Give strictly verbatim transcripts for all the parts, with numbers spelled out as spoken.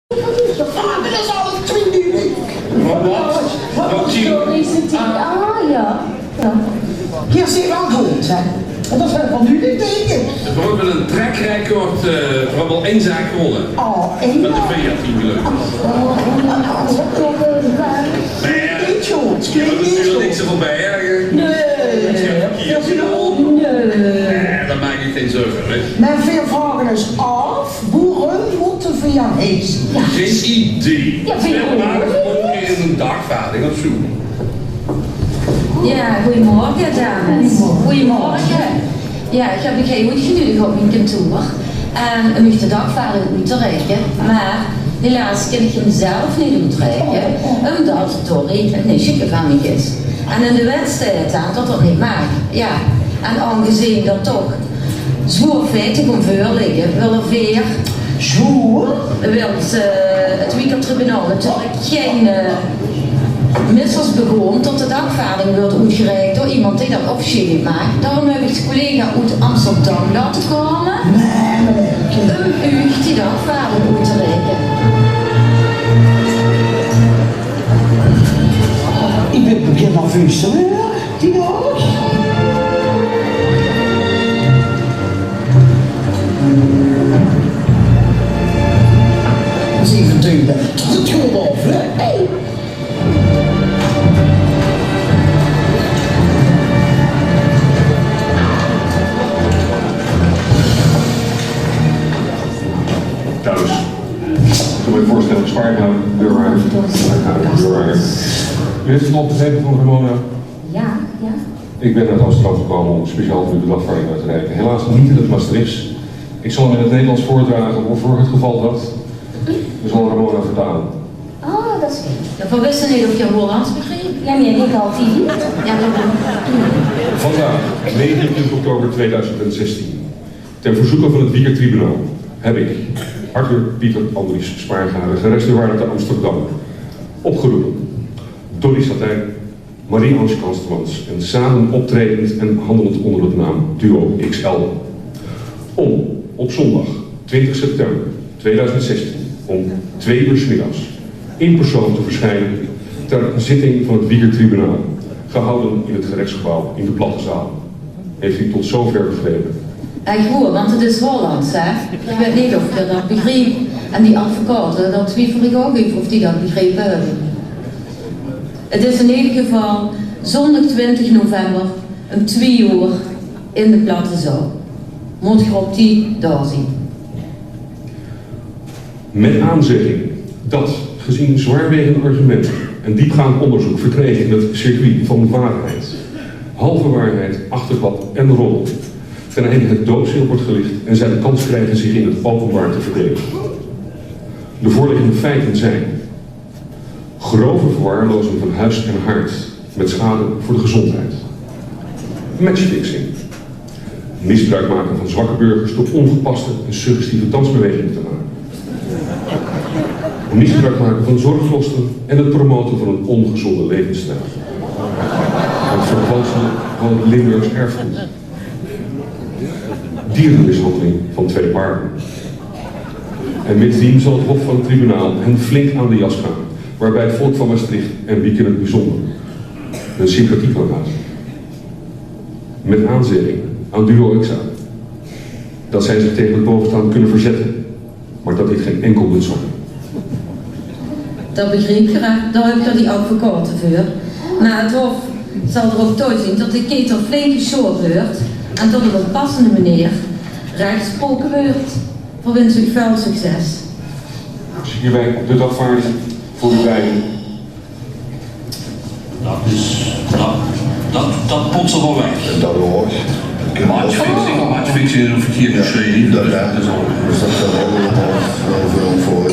Ah, dat is al twintig uur. Wat? Wat? Sorry, zit die. Ah, ja. Ja. Hier zit wel goed, hè? Dat is wel van u, denk ik. Ze hebben een trackrecord, eh, ze hebben al één zaak gewonnen. Oh, één zaak? Met de veertien, gelukkig. Oh, oh, oh, oh, oh, oh. Nee, ja. Klinkt goed, klinkt goed. Natuurlijk niks ervan bij, hè? Nee, dat is een... Nee. Nee, daar maak ik geen zorgen, hè? Maar veer vragen ons af, boeren moeten via Hees. Ja. Geen idee. Ja, vind ik ook. Een dagvaarding of zo. Ja, goeiemorge, dames. Goeiemorge. Ja, ich höb uch hie oetgeneudig op mien kantoor en óm uch de dagvaarding oet te reike, mer helaas kin ich 'm zelf neet oetreike, ómdat Dorrie 't neefsjeke van mich is. En in de wèt steit det det neet maag. Ja, en aangezeen det toch zwoer feite kómme veurligke, wille veer Sjoe, wilt, eh, 't Wieker Tribunaal natuurlik gein, eh, missers begoon tot de dagvaarding weurt oetgereik door iemand die det officieel neet maag. Daorum höb ich de collega oet Amsterdam laote kómme óm uch die dagvaarding oet te reike. Ich bin, begin nerveus te waere. Die ouch? Zeventien, dat is het gewoon al, hè? Hey. Trouwens, ik kan me voorstellen, spaarkamer, deurwaarder, spaarkamer, deurwaarder. U heeft het al begrepen van Ramona? Ja, ja. Ik ben uit Amsterdam gekomen om speciaal voor u de dagvaarding uit te reiken. Helaas niet in het Maastrichts. Ik zal hem in het Nederlands voordragen, voor het geval dat. U zal Ramona vertalen. Oh, dat is goed. Ja, veer wiste neet of geer Hollands begreep. Ja, nee, neet altied. Ja, dat... Vandaag, negenentwintig oktober tweeduizend zestien, ten verzoeke van het Wieker Tribunaal, heb ik Arthur Pieter Andries Spaargaren, gerestaureerd te Amsterdam, opgeroepen. Dorrie Satijn, Marie-Ange Kanstermans en samen optredend en handelend onder de naam Duo X L. Om op zondag twintig september tweeduizend zestien om twee uur 's middags in persoon te verschijnen ter zitting van het Wieker Tribunaal, gehouden in het gerechtsgebouw in de Platte Zaal. Heeft u tot zover begrepen? Ech woer, want 't is Hollands, hè? Ich weit neet of geer dat begriep. En die advocate, dao twiefel ich ouch euver of die dat begrepe höbbe. 't Is in eder geval zóndig twintig november óm twieë oer in de Platte Zaal. Mót geer op tied dao zien. Met aanzegging dat, gezien zwaarwegende argumenten en diepgaand onderzoek verkregen in het circuit van waarheid, halve waarheid, achterklap en roddel, ten einde het doopseel wordt gelicht en zij de kans krijgen zich in het openbaar te verdedigen. De voorliggende feiten zijn: grove verwaarlozing van huis en haard met schade voor de gezondheid. Matchfixing. Misbruik maken van zwakke burgers door ongepaste en suggestieve dansbewegingen te maken. Misbruik maken van zorgkosten en het promoten van een ongezonde levensstijl. Het verkwanselen van het Limburgs erfgoed. Dierenmishandeling van twee paarden. En met die zal het Hof van het Tribunaal hen flink aan de jas gaan, waarbij het volk van Maastricht en Wiek in het bijzonder hun sympathie kan laten. Met aanzegging aan Duo X L dat zij zich tegen het bovenstaande kunnen verzetten, maar dat dit geen enkel nut zal hebben. Dat begriep geer, dao höb geer die advocate veur. Mer 't Hof zal d'r op toezeen dat de ketel flink gesjoord weurt en dat op 'n passende meneer rech gesproke weurt. Veer winse uch väöl succes. Hierbij de dagvaarding voor uw beiden. Dat is, dat, dat, dat pots se waal weg. Dat hoort. Matchfixing, matchfixing is ein verkieërde sjreef. Ja. Dus dat is al... Dus dat geldt ook wel voor,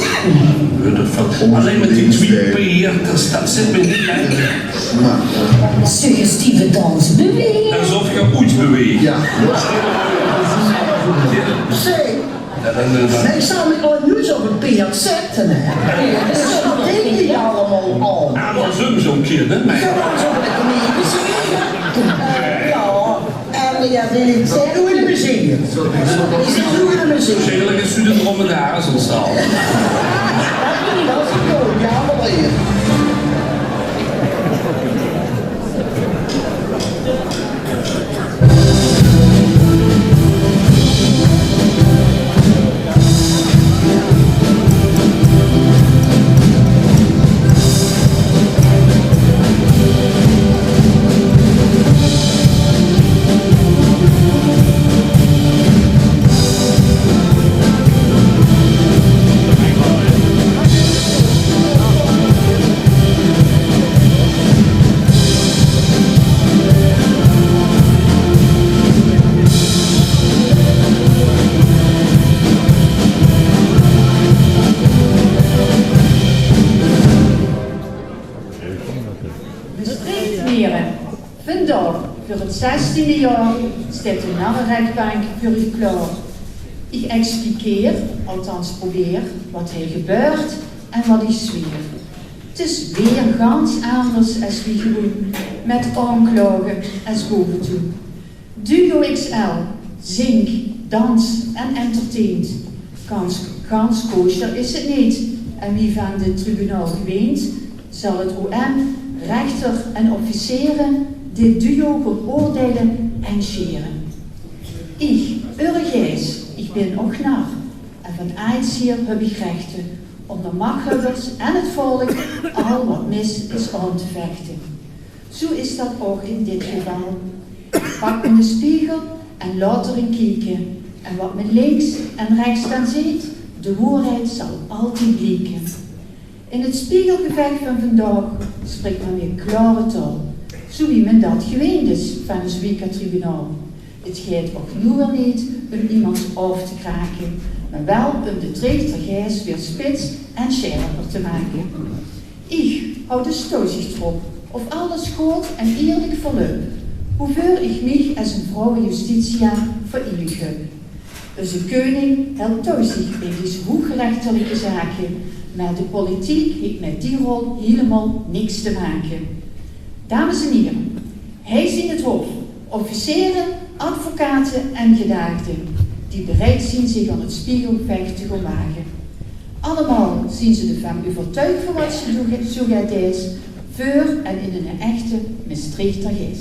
voor, voor... Allein mit die twee peerd, dat, dat zit mich neet lekker. Suggestieve dansbeweging. Alsof geer oets beweegt. Ja. Zeg, Nae, ich zou mich nog noets op ein peerd zètte, hè. Dus wat dinke die allemaol al? Andersom zo'n keer, hè? Gewoon zo mit de knieën. Ja, en ja, die zit noe in 't museum. Die zit noe in 't museum. Waarschijnlijk is ze de dromedaris ontstaan. Zestiende jaor steit de narrerechtbank veur uch klaor. Ich expliqueer, althans probeer, wat hie gebeurt en wat ich zweer. 't Is weer gans anders es wie gewoen, mit aanklaoge es bovetoen. Duo X L, zingk, dans en entertaint. Gans, gans kosher is 't neet. En wie van dit tribunaal geweend, zal 't O M, rechter en officiere dit duo gaon oordeile en sjere. Ich, eur Gijs, ich bin och nar. En van aajs hier höb ich rechte. Ónger machhöbbers en 't volk al wat mis is aan te vechte. Zoe is dat och in dit geval. Pak me de spiegel en laot d'r in kieke. En wat me links en rechts dan zeet, de woerheid zal altied blieke. In 't spiegelgevech van vandaag sprik me weer klaore taol. Zoe wie me dat geweend is van e Zwieker tribunaal. 't Geit och noe weer neet um iemes aof te krake, mer wel um de treeg der Gijs weer spits en sjerper te make. Ich haw dus toezicht d'rop of alles good en ierlik verlöp, woeveur ich mich es ein vrouwe justitia verienig höb. Eus keuning hilt toezicht in dees hoeggerechtelike zake, mer de politiek heet mit die rol hielemaol niks te make. Dames en hiere, hie zien 't hof, officiere, advocate en gedaagde, die bereid zien zich aan 't spiegelgevech te gaon wage. Allemaol zien ze d'rvan euvertuig veur wat ze doe-, zoe geit dees, veur en in 'n echte Mestreechter geis.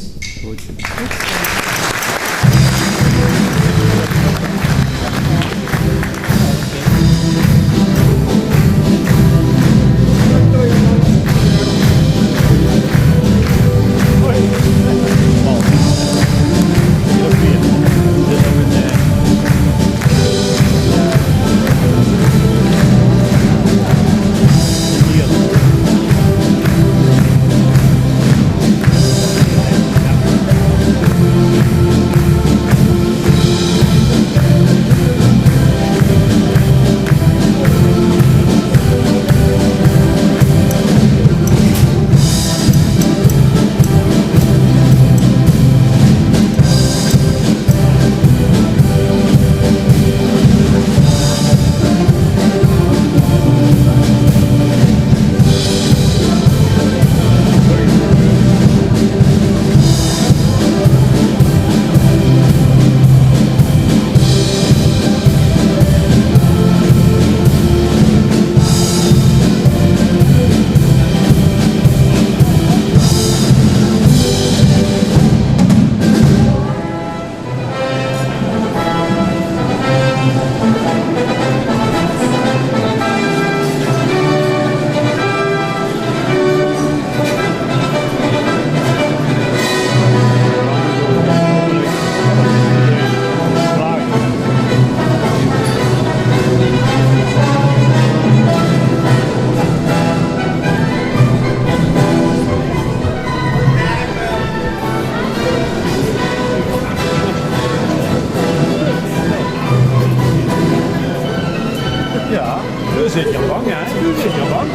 Ja, doe zit je bang, hè? Doe zit je bang.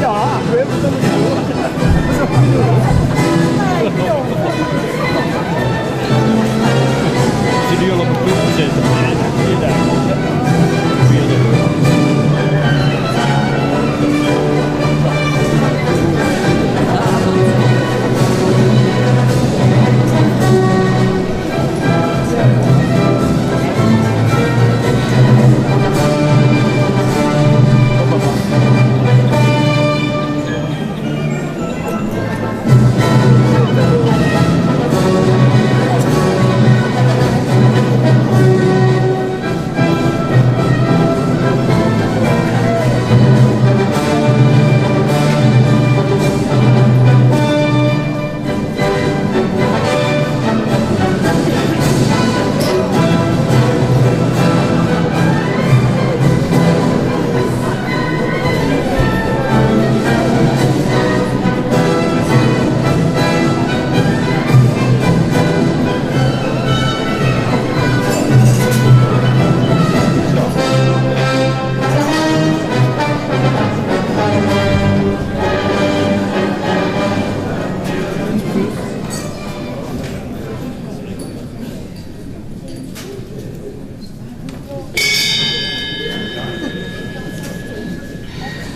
Ja, we hebben het. Zit nu al op de proef gezeten.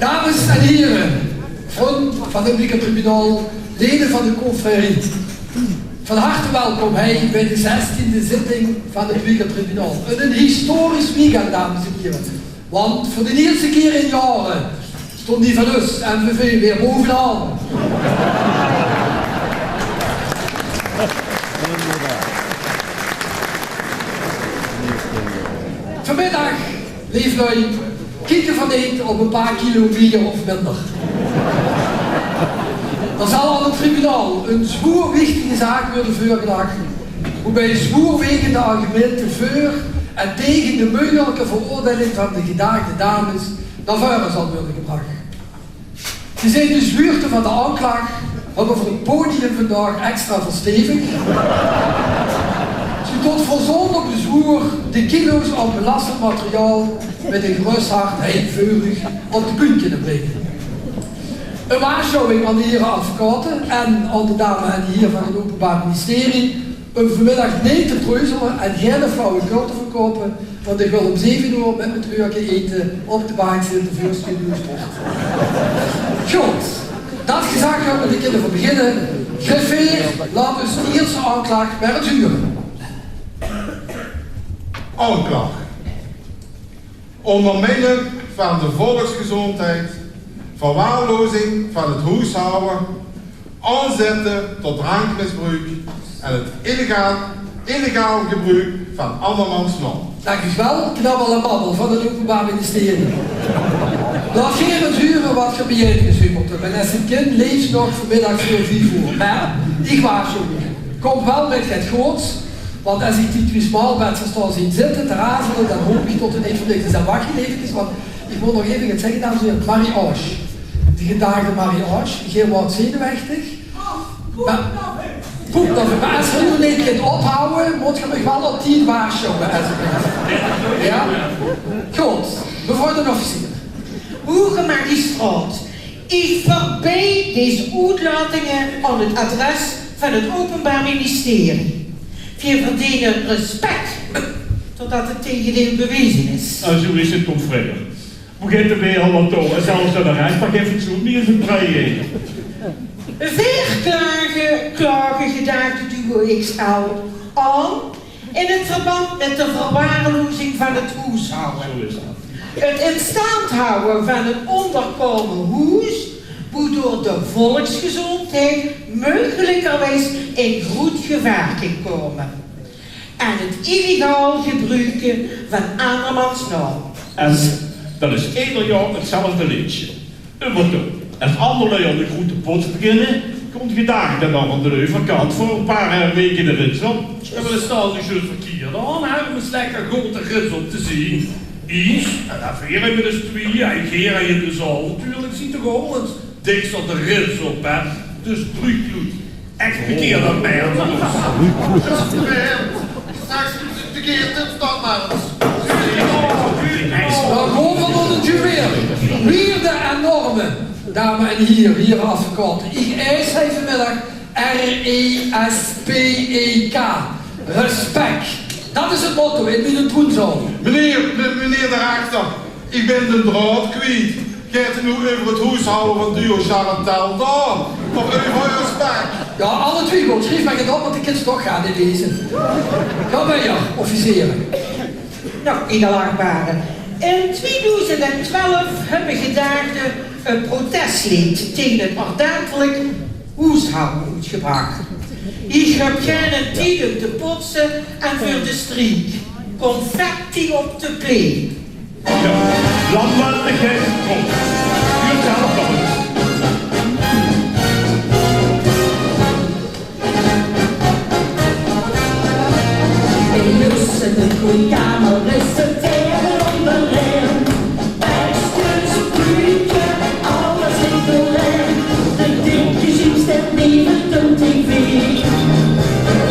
Dames en hiere, vrun van 't Wieker Tribunaol, lede van de confrérie. Van harte welkom hei bij de zestiende zitting van 't Wieker Tribunaol. Een historisch weekend, dames en hiere. Want veur de ierste kier in jaore stóng die van us, M V V, weer bovenaan. Vanmiddag, leef lui, kieke v'r neet op e paar kilo mieë of minder. D'r zal aan 't tribunaol 'n zwoer wichtige zaak weure veurgelag, woebij zwoerwegende argumente veur en tege de meugelike veroordeiling van de gedaagde dames nao veure zal weure gebrach. Ze zeen de zwoerte van de aonklaag, höbbe v'r 't podium vandaag extra verstevig, zoetot v'r zoonder bezwoer de kilo's aan belastend materiaal mit e gerös hart hei veurig op de bühn kinne bringe. 'n Waarsjoewing aan de hiere advocaote en aan de dame en de hier van 't Openbaar Ministerie um vanmiddag neet te preuzele en geine flauwekul te verkoupe, want ich wil um zeve oer mit mien treurke ete op de baank zitte veur Studio Sport. Good, dat gezag höbbe, dan kinne v'r beginne. Griffier, laot us de ierste aonklaag mer ins hure. Aonklaag. Ónger middel van de volksgezóndheid, verwaarlozing van 't hoeshawwe, aonzètte tot drankmisbruuk en 't illegaal, illegaal gebruuk van andermans naom. Dank uch wel, knabbel en babbel van 't Openbaar Ministerie. Laot geer ins hure wat geer bejein gezuupeld höb. En es 't kin, leefs nog vanmiddag veur vief oer. Mer ich waarsjoe uch. Kóm wel mit get goods. Want es ich die twie smaolbetsers dao zeen zitte te razele, dan hoop ich tot 't neet veur niks is. En wach efkes, want ich mót nog efkes get zègke, dames en hiere. Marie-Ange. De gedaagde Marie-Ange, geer waort zenuwechtig. Mer, poep, dan, mer es geer noe neet kint ophawwe, mót geer mich wel op tied waarsjoewe, esjeblief. Jao? Good, mevrouw den officier. Hoge magistraat, ich verbeej dees oetlaotinge aan 't adres van 't Openbaar Ministerie. Veer verdene respek, totdat 't tegendeel beweze is. Ah, zoe is 't, confrère. Begint de wereld al toe, en zelfs de rechter geit 't zoe neet vertrouwe. Veer klage, klage gedaagde Duo X L aan in 't verband mit de verwaarlozing van 't hoeshawwe. Zoe is dat. 't In stand hawwe van 'n óngerkómme hoes, woedoor de volksgezóndheid meugelikerwies in groet gevaar kin kómme. En 't illegaal gebruke van andermans naom. En dat is eder jaor 'tzelfde leedsje. Ummer toch, es anger lui aan de groete pots beginne, kump de gedaagde dan aan de euverkant veur e paar, eh, weke de rits op. Jao, mer dat steit toch zjus verkierd, hè? Höbbe v'r ins lekker good de rits op te zeen. Iers, en dan veer mit us twieë, en geer in de zaal natuurlik, ziet toch ouch ins dèks op de rits op, hè? Dus druuj blood. Expliqueer dat mer ins. Straks expliqueert 't dat mer ins. Dan gaon v'r nao 't juweel. Weerde en norme, dame en hiere, hiere advocaote. Ich eis hei vanmiddag R E S P E K. Respek. Dat is 't motto in mien troenzaal. Meneer, me-, meneer de rechter, ich bin d'n draod kwiet. Geit 't noe euver 't hoeshawwe van duo Chartel dan? Of euver eur spek? Jao, alle twie good. Sjrief mer get op, want ich kin ze toch gaar neet leze. Gaon v'r wiejer, officiere. Nou, edelachtbare. In tweedoezend en twelf höbbe gedaagde e protesleed tege 't ordentlik hoeshawwe oetgebrach. Ich höb geine tied um te potse en veur de striek. Confetti op de plee. Jao, landmatigheid, kom. Huurt zelf nog ins. Bij us in de kleedkamer is 't eigelik óngerein. Bekskes, kruukje, alles ligk dooreen. De dikke ziekste neve de tv.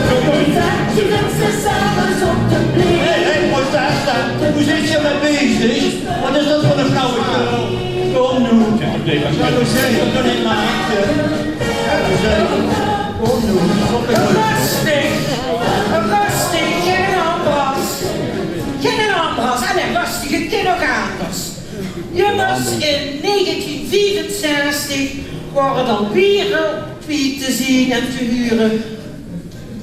Confetti, 't is zelfs op de plee. Hé, hé, protest, hè. Boe zeet geer mèt bezig? Wat is dat veur 'n flauwekul? Kóm noe. Jao, dat zègk ich toch neet, mer ech, hè. Jao, dat zègk ich. Kóm noe. Rustig. Rustig. Geine ambras. Geine ambras. Allee, rustig. 't Kin ouch anders. Jónges, in negentien Waor 't alweer kwiet te zien en te hure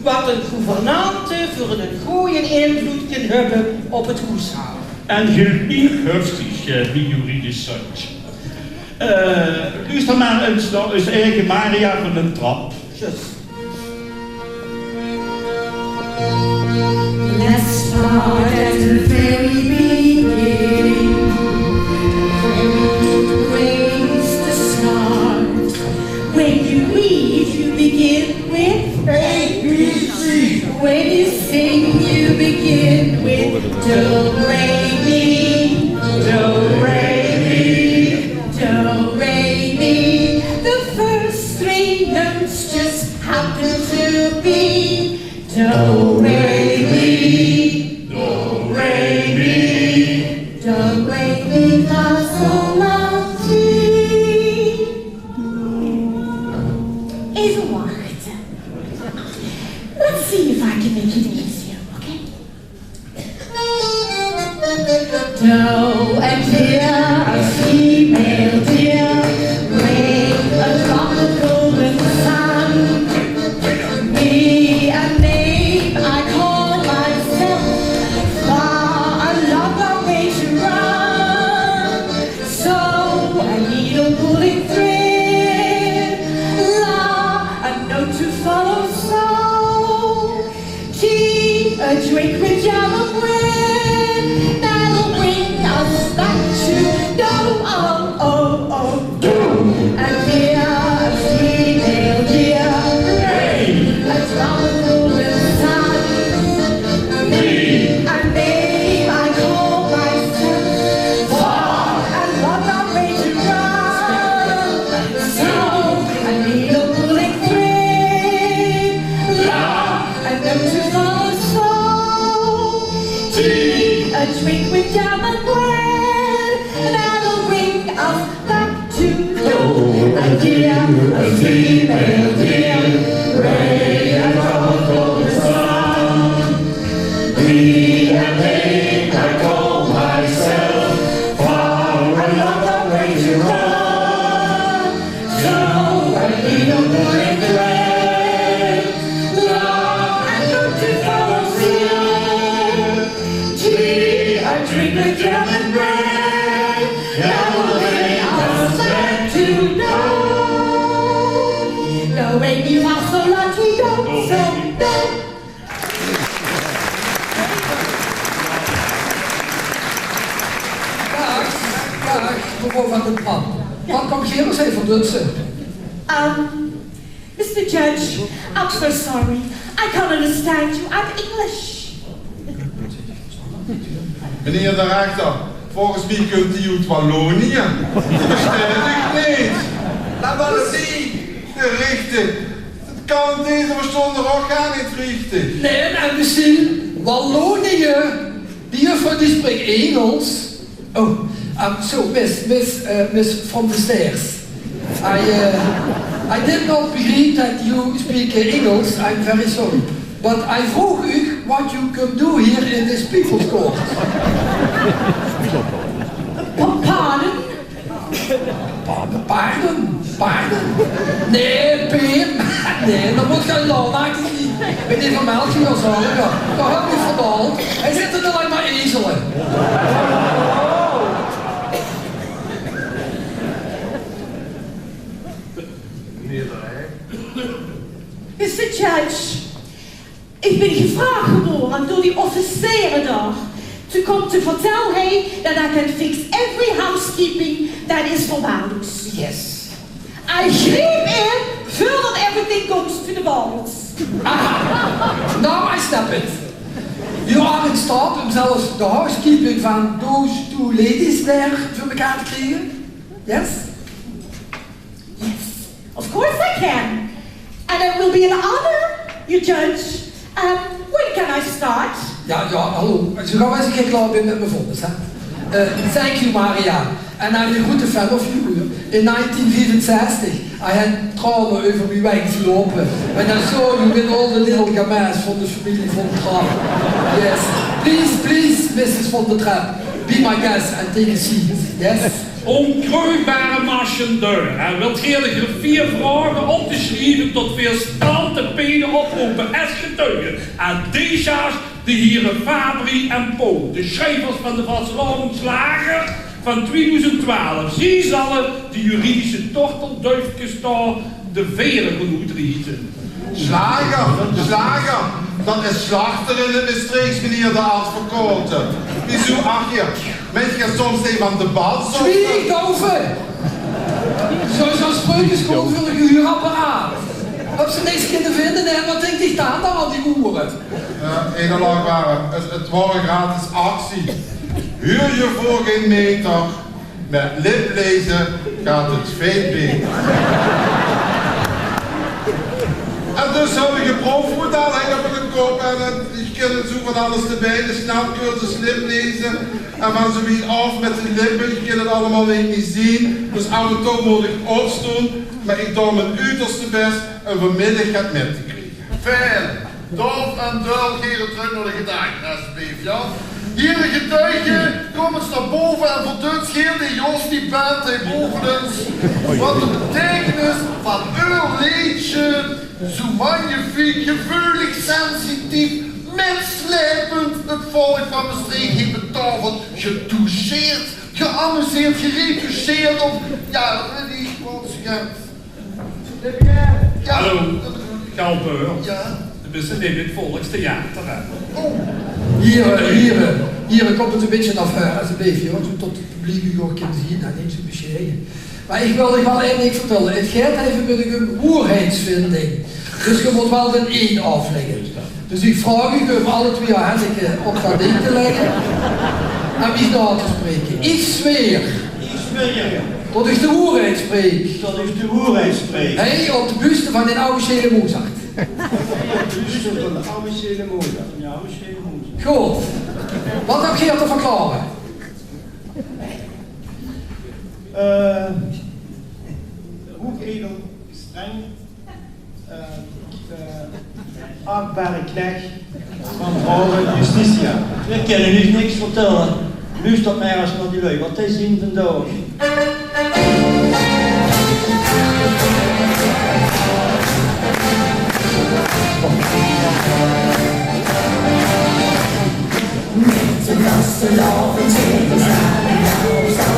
wat 'n gouvernante veur 'n goojen invlood kin höbbe op 't hoeshaoje. En gildt neet höftig, eh, bie juridisch zuch. Eh, luuster mer ins nao us eige Maria van den Trap. Zjus. Let's start at the very beginning. Where you raise the start. When you read, you begin with A B C. When you sing, you begin with do, re, mi, do, re, mi, do, re, mi. The first three notes just happen to be do, re, mi, do, re, mi, do, re, mi, fa, sol, la, ti. Effe wachte. Let's see if I can make it easier, okay? Do, a deer, a female deer, rain, a drop of golden sun. Me, a name I call myself, far a longer way to run. So I need a pulling thread, la, a note to follow, so. Tea, a drink with jam and bread, that'll bring us back to do, oh, oh, oh, do. A deer, a female deer, hey, a drop of golden sun. Me, a name I call myself, far a longer way to run. So I need a pulling thread, la, a note to follow, so. Tea, a drink with jam and bread, that'll bring us back to do. A deer, a female deer, rain, a drop of golden sun. Me, a name I call myself, far a longer way to run. So I need a pulling thread, la, a note to follow, so. Tea, a drink with jam and bread, that'll bring us back to do, do, re, mi, fa, sol, la, ti, do, so, do. Daag, daag, mevrouw Van den Trap. Wat kómp geer ós hie verdutse? Ehm, Mister Judge, I'm so sorry. I can't understand you. I'm English. Meneer de rechter, volges mie kump die oet Wallonië. Die versteit uch neet. La Wallonie, de rechter. Dat kan, deze verstond er ouch gaar neet richtig. Nae, en mesjien Wallonië. Die juffrouw die sprik Engels. Oh, um, so, miss, miss, uh, miss from the stairs. I, uh, I did not believe that you speak, uh, English. I'm very sorry. But I vroeg uch what you come do here in this people's court. Pa-, pardon? Pa-, pardon? Pardon? Nae, Pim. Nae, dan mót geer lache. Mit die vermelding van Zorga. Dao höb ich verdwaald. Hie zitte allein mer ezele. Mister Judge, ich bin gevraog gewore door die officiere dao te kómme te vertèlle, hè, that I can fix every housekeeping that is verwaarloosd. Yes. I greep in voordat everything comes to the balls. Aha. Now I stop it. You are in staat om zelfs de housekeeping van those two ladies there veur mekaar te kriege? Yes? Yes, of course I can. And it will be an honor, you judge. Um, when can I start? Ja, ja, hallo. Zo gaw es ich klaor bin mit mien vonnis, hè. Eh, thank you, Maria. And I'm a grote fan of you. In negentien viefenzestig, I had traone euver mien weng geloupe when I saw you with all the little gamins van de familie Van Trap. Yes. Please, please, missus Van der Trap, be my guest and take a seat. Yes. Ónkreujbare marchandeur, hè, wilt geer de griffier vraoge op te sjrieve tot veer Tante Pede oprope es getuige en decharge de hiere Fabri en Paul, de sjrievers van de vastelaovendssjlager van twieëdoezend twaalf. Zie zalle de juridische tortelduifkes dao de vere van oetriete. Sjlager, sjlager, dat is sjlachter in 't Mestreechs, meneer de advocaat. Wiezoe, ach, hie, meint geer soms neet van de bas? Zwieg, dove! Zoe, zoe spreuk is gewoen veur e gehuurapparaat. Höbs se niks kinne vinde, hè? Wat dink dich daan dao al die oere? Eh, in alle eerlijkheid, 't, 't waor 'n gratis actie. Huur hievoor gein meter. Mèt lipleze geit 't väöl beter. En dus höb iech e proefmodel hange op miene kop en, eh, iech kin 't zoe van alles debij, de snelcursus lipleze. En vaan zoe wied aof mèt de lippe, iech kin 't allemaol neet mie zien. Dus aof en touw moot iech opstoon, meh iech doon mien uterste bès um vaanmiddag get mèt te kriege. Fijn. Daof en dol gere trök nao de gedaantes, esjeblief, jao? Hiere getuige, kom ins nao bove en vertèl ins geer die Jos die bent hei bove ins wat de beteikenis vaan eur leedsje, zoe magnifiek, geveulig, sensitief, mètslepend, 't volk vaan Mestreech heet betaoverd, getoucheerd, geamuseerd, geretoucheerd of, jao, dat weit iech wat, jao. Jao. Hallo, Galpeur. Jao. De bis in dit volkstheater, hè? Oh. Hiere, hiere, hiere, kom ins e bitteke nao veure, esjeblief, jao, zoe tot 't publiek uuch ouch kin zien en neet zoe besjeie. Meh iech wèl uuch wel ein dink vertèlle. 't Geit hei veur miech um woerheidsvinding. Dus geer moot wel d'n ein aoflègke. Dus iech vraog uuch um alle twie eur hendj op dat dink te lègke. En miech nao te spreke. Iech zweer. Iech zweer. Tot iech de woerheid spreek. Tot iech de woerheid spreek. Hei, op de buste vaan d'n awwe Sjele Mozart. Hei, op de buste vaan d'n awwe Sjele Mozart. Jao, awwe Sjele Mozart. Good. Wat höb geer te verklaore? Eh, hoegadel, streng, eh, eh, achtbare knech vaan vrouwe Justitia. Veer kinne uuch niks vertèlle. Loester mer ins nao die lui, wat die zien vaandaog.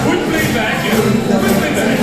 Good playback, joh. Good playback.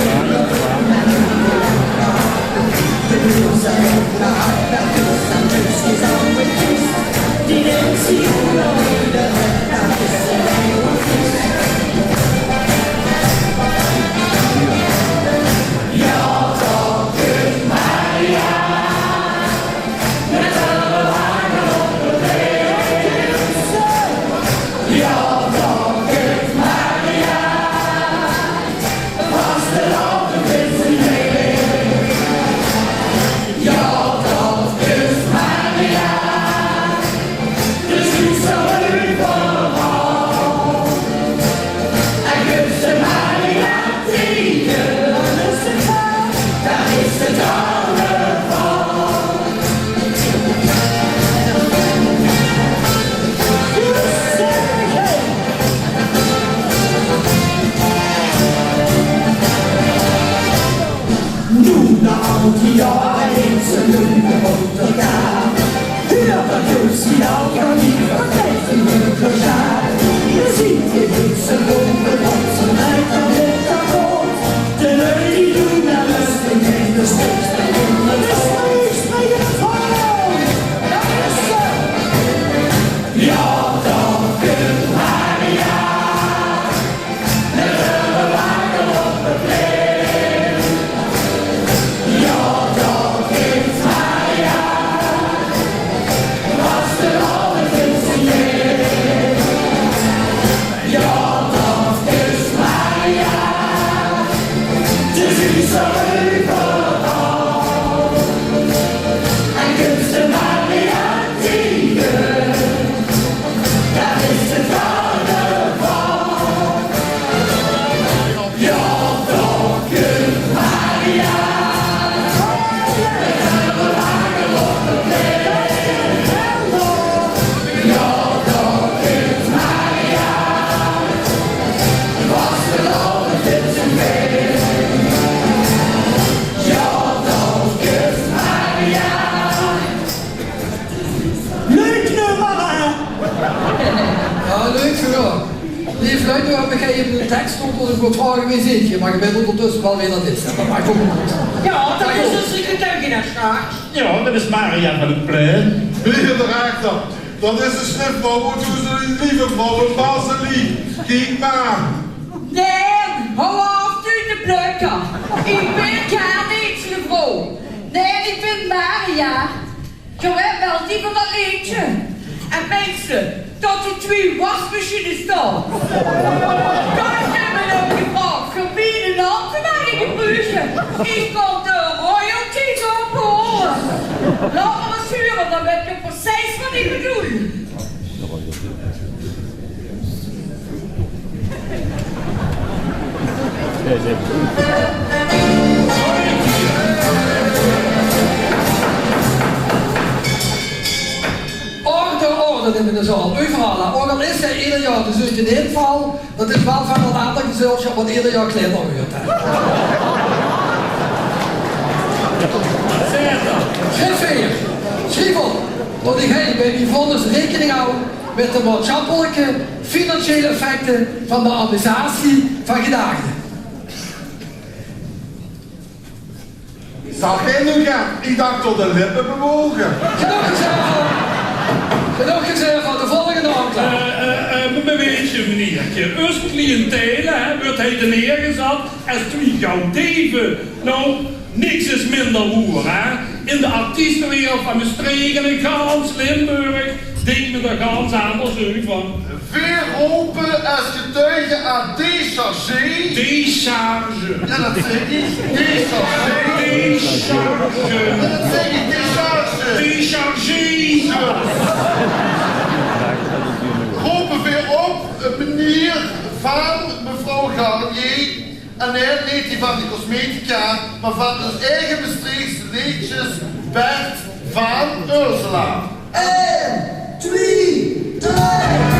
Noe, nao al die jaore heet ze leuke op de kaart. Huur dat Joost die al kan niet vergeten, leuk gezaak. Je ziet, je doet ze boven op zijn lijf, dan wordt dat rood. De lui die doen naar lust, ik denk de steeds bij de steeds bij de vrouw. Daar is ze. Ja, dat vindt Maria. Teks stóng d'r nog waat vraoge wie zeet geer, mer geer wèt óngertösse waal wae det is, hè. Det maak ouch neet oet. Jao, det is ózze getuige, hè, sjtraks. Jao, det is Maria van 't Plein. Meneer de rechter, det is de sjriftvrouw oet ózze lieve vrouw, de basiliek. Kiek mer. Nae, haw aaf, Tuut de Bleuter. Ich bön gein eenzele vrouw. Nae, ich bön Maria. Geer wèt waal, die van det leedje. En meins se det d'r twieë wasmachines staon? Det is mich ouch gevraog veur miene naam te moge gebroeke. Ich kóm de royalties ophaole. Laot mer ins hure, dan wèt geer percies waat ich bedoel. Orde, orde in de zaal. Euveral, hè. Ouch al is 't eder jaor dezelfde inval, det is waal van det anger gezelsjap waat eder jaor kleiner weurt, hè. Sjrief veer, sjrief op det ich hie bie mien vonnis raekening haw mit de maatsjappelike, financiële effecte van de annexatie van Gedaagde. Zag hae noe get? Ich dach det de lippe bewoge. Genóg gezag van, genóg gezag van de volgende aanklager. Eh, eh, eh, me-, me-, weetje, meneerke, us cliëntele, hè, weurt hie neergezat es twieë gouddeve. Nou, niks is minder woer, hè. In de artiestewereld van Mestreech en in gans Limburg dink me d'r gans anders euver. Veer rope es getuige aan déchargé. Décharge. Jao, det zag ich. Déchargé. Décharge. Jao, det zag ich, décharge. Déchargé. Rope veer op, eh, meneer van mevrouw Garnier. En nae, neet die van de cosmetica, mer van us eige Mestreechse leedjes Bert van Ursula. Ein, twieë, drei.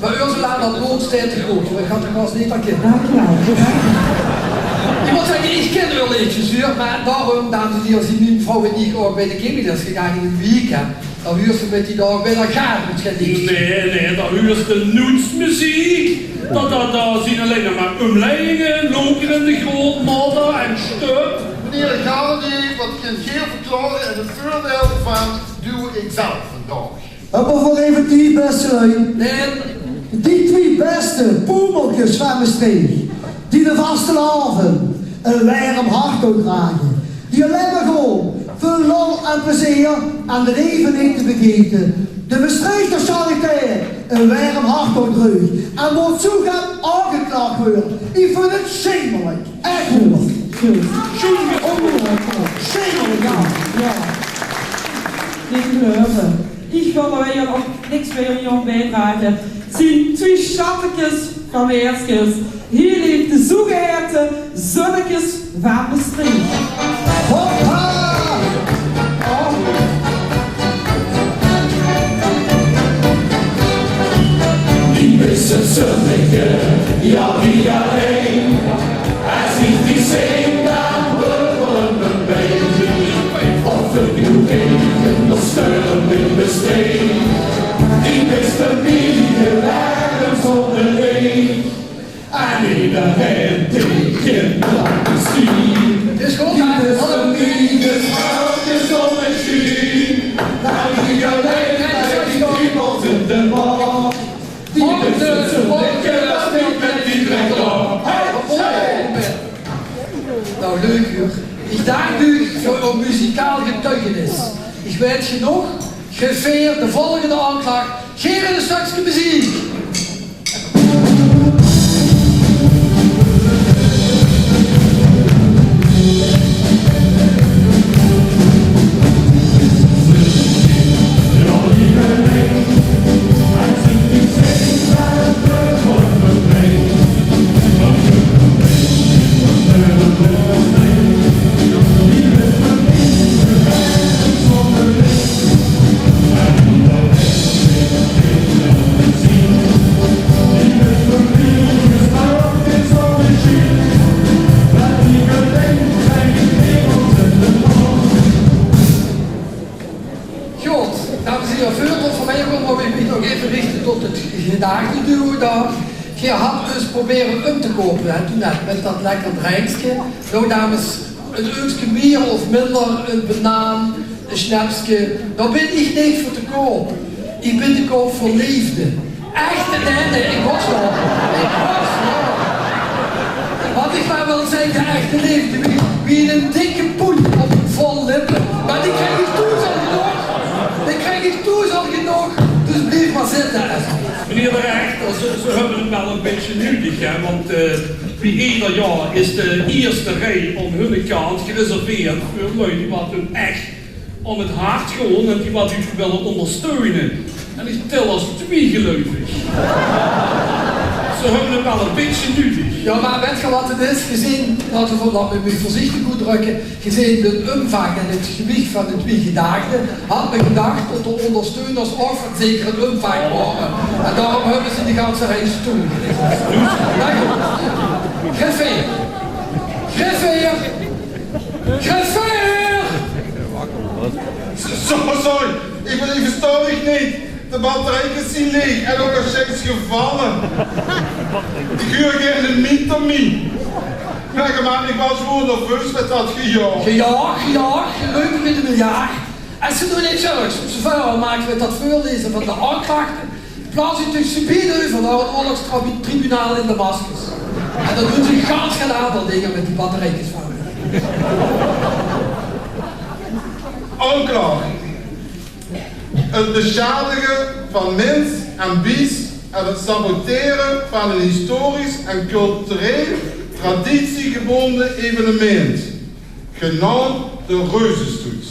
Mer Ursula, dat lood steit te good, want ich had 't waal neet herkènd. Dank u wel. Ich mót zègke, ich kin Ursula neet, mer daorum, dames en hiere, zien mien vrouw en ich ouch bie de kegelles gegange in 't weekend. Dan huurs se mit die daag bie de gaar good gedaans. Nae, nae, dan huurs se noets meziek. Dat, dat, dat zien allein mer umleidinge, lokerende grootmodder en stup. Meneer Gaardi, wat kint geer verklaore en 't veurdeil van Duo X L vandaag? Höbbe v'r nog effe tied, bèste lui? Nae. Die twie bèste poemelkes van Mestreech, die de vastelaovend e werm hart toedrage, die allein mer gewoen veur lol en plezeer en 't laeve neet te vergaete de Mestreechter Charité e werm hart toedreug en waert zoe gaar aongeklach waere. Ich vinj 't sjamelik. Ech waor. Sjamelik, jao. Jao. Neet te geluive. Ich wil d'r eigelik ouch niks mieë aan biedrage. 't Zien twie sjattekes van meidskes. Hie ligk de zoegehaete Zönnekes van Mestreech. Hoppa! Oh. Die bèste zönnekes, jao, die allein. Es ich die zeen, dan bubbele mien bein. Of 't noe regent of sjtorm in Mestreech, die bèste mieë werm zónnelich. En ederein die kint dat mesjien. Die bèste mieë, die schaapkes zónnesjien. En die allein bie die kriebels in de maag. Nou, leuk, huur. Ich dank uch veur eur muzikaal getuigenis. Ich weit genóg. Griffier, de volgende aonklaag. Gaer e stökske meziek. Good, dames en hiere, veurdat v'r wiejer gaon, wól ich mich nog effe richte tot 't gedaagdeduo dao. Geer hat dus probere um te kope, hè, doe net, mit dat lekker drenkske. Nou, dames, 'n eutske mieë of minder, 'n banaan, e sjnepske, dao bin ich neet veur te koup. Ich bin te koup veur leefde. Echte, nae, nae, ich waor zwaor. Ich waor zwaor. Wat ich mer wil zègke, echte leefde, wie, wie 'n dikke poet op 'n vol lippe. Mer die krieg ich thoes al genóg. Die krieg ich thoes al genóg. Dus blief mer zitte, esjeblief. Meneer de rechter, ze, ze höbbe 't waal e bietje nudig, hè, want, eh, wie eder jaor is de ierste rij aon hunne kant gereserveerd veur lui die wat hun ech aon 't hart gaon en die wat uch wille oondersteune. En ich tel es twie, geluif ich. Ze höbbe 't waal e bietje nudig. Jao, mer weit geer wat 't is? Gezeen, laote v'r dat mer veurzichtig oetdrökke, gezeen d'n umvang en 't gewiech van de twie gedaagde, had me gedach tot de oondersteuners ouch van zekere umvang waore. En daorum höbbe ze die ganse rij stoel gereserveerd. Mer good. Griffier. Griffier! Griffier! So-, sorry, ich, ich verstaon uch neet. De batterijkes zien leeg en ouch nog steeds gevalle. Ich huur geine miet d'rmit. Mer, mer ich waas gewoen nerveus mit dat gejaog. Gejaog, gejaog, gelukkig mit 'n miljard. Es se noe neet zörgs óm zoeväöl maak mit dat veurleze van de aonklachte, plaats ich dich subiet euver nao 't oorlogstribunaal in Damascus. En dan doon ze gans gein aander dinger mit die batterijkes van. Aonklaag. 't Besjadige van mins en bies en 't sabotere van 'n historisch en cultureel traditiegebónde evenemint, genaamp de Reuzestoet.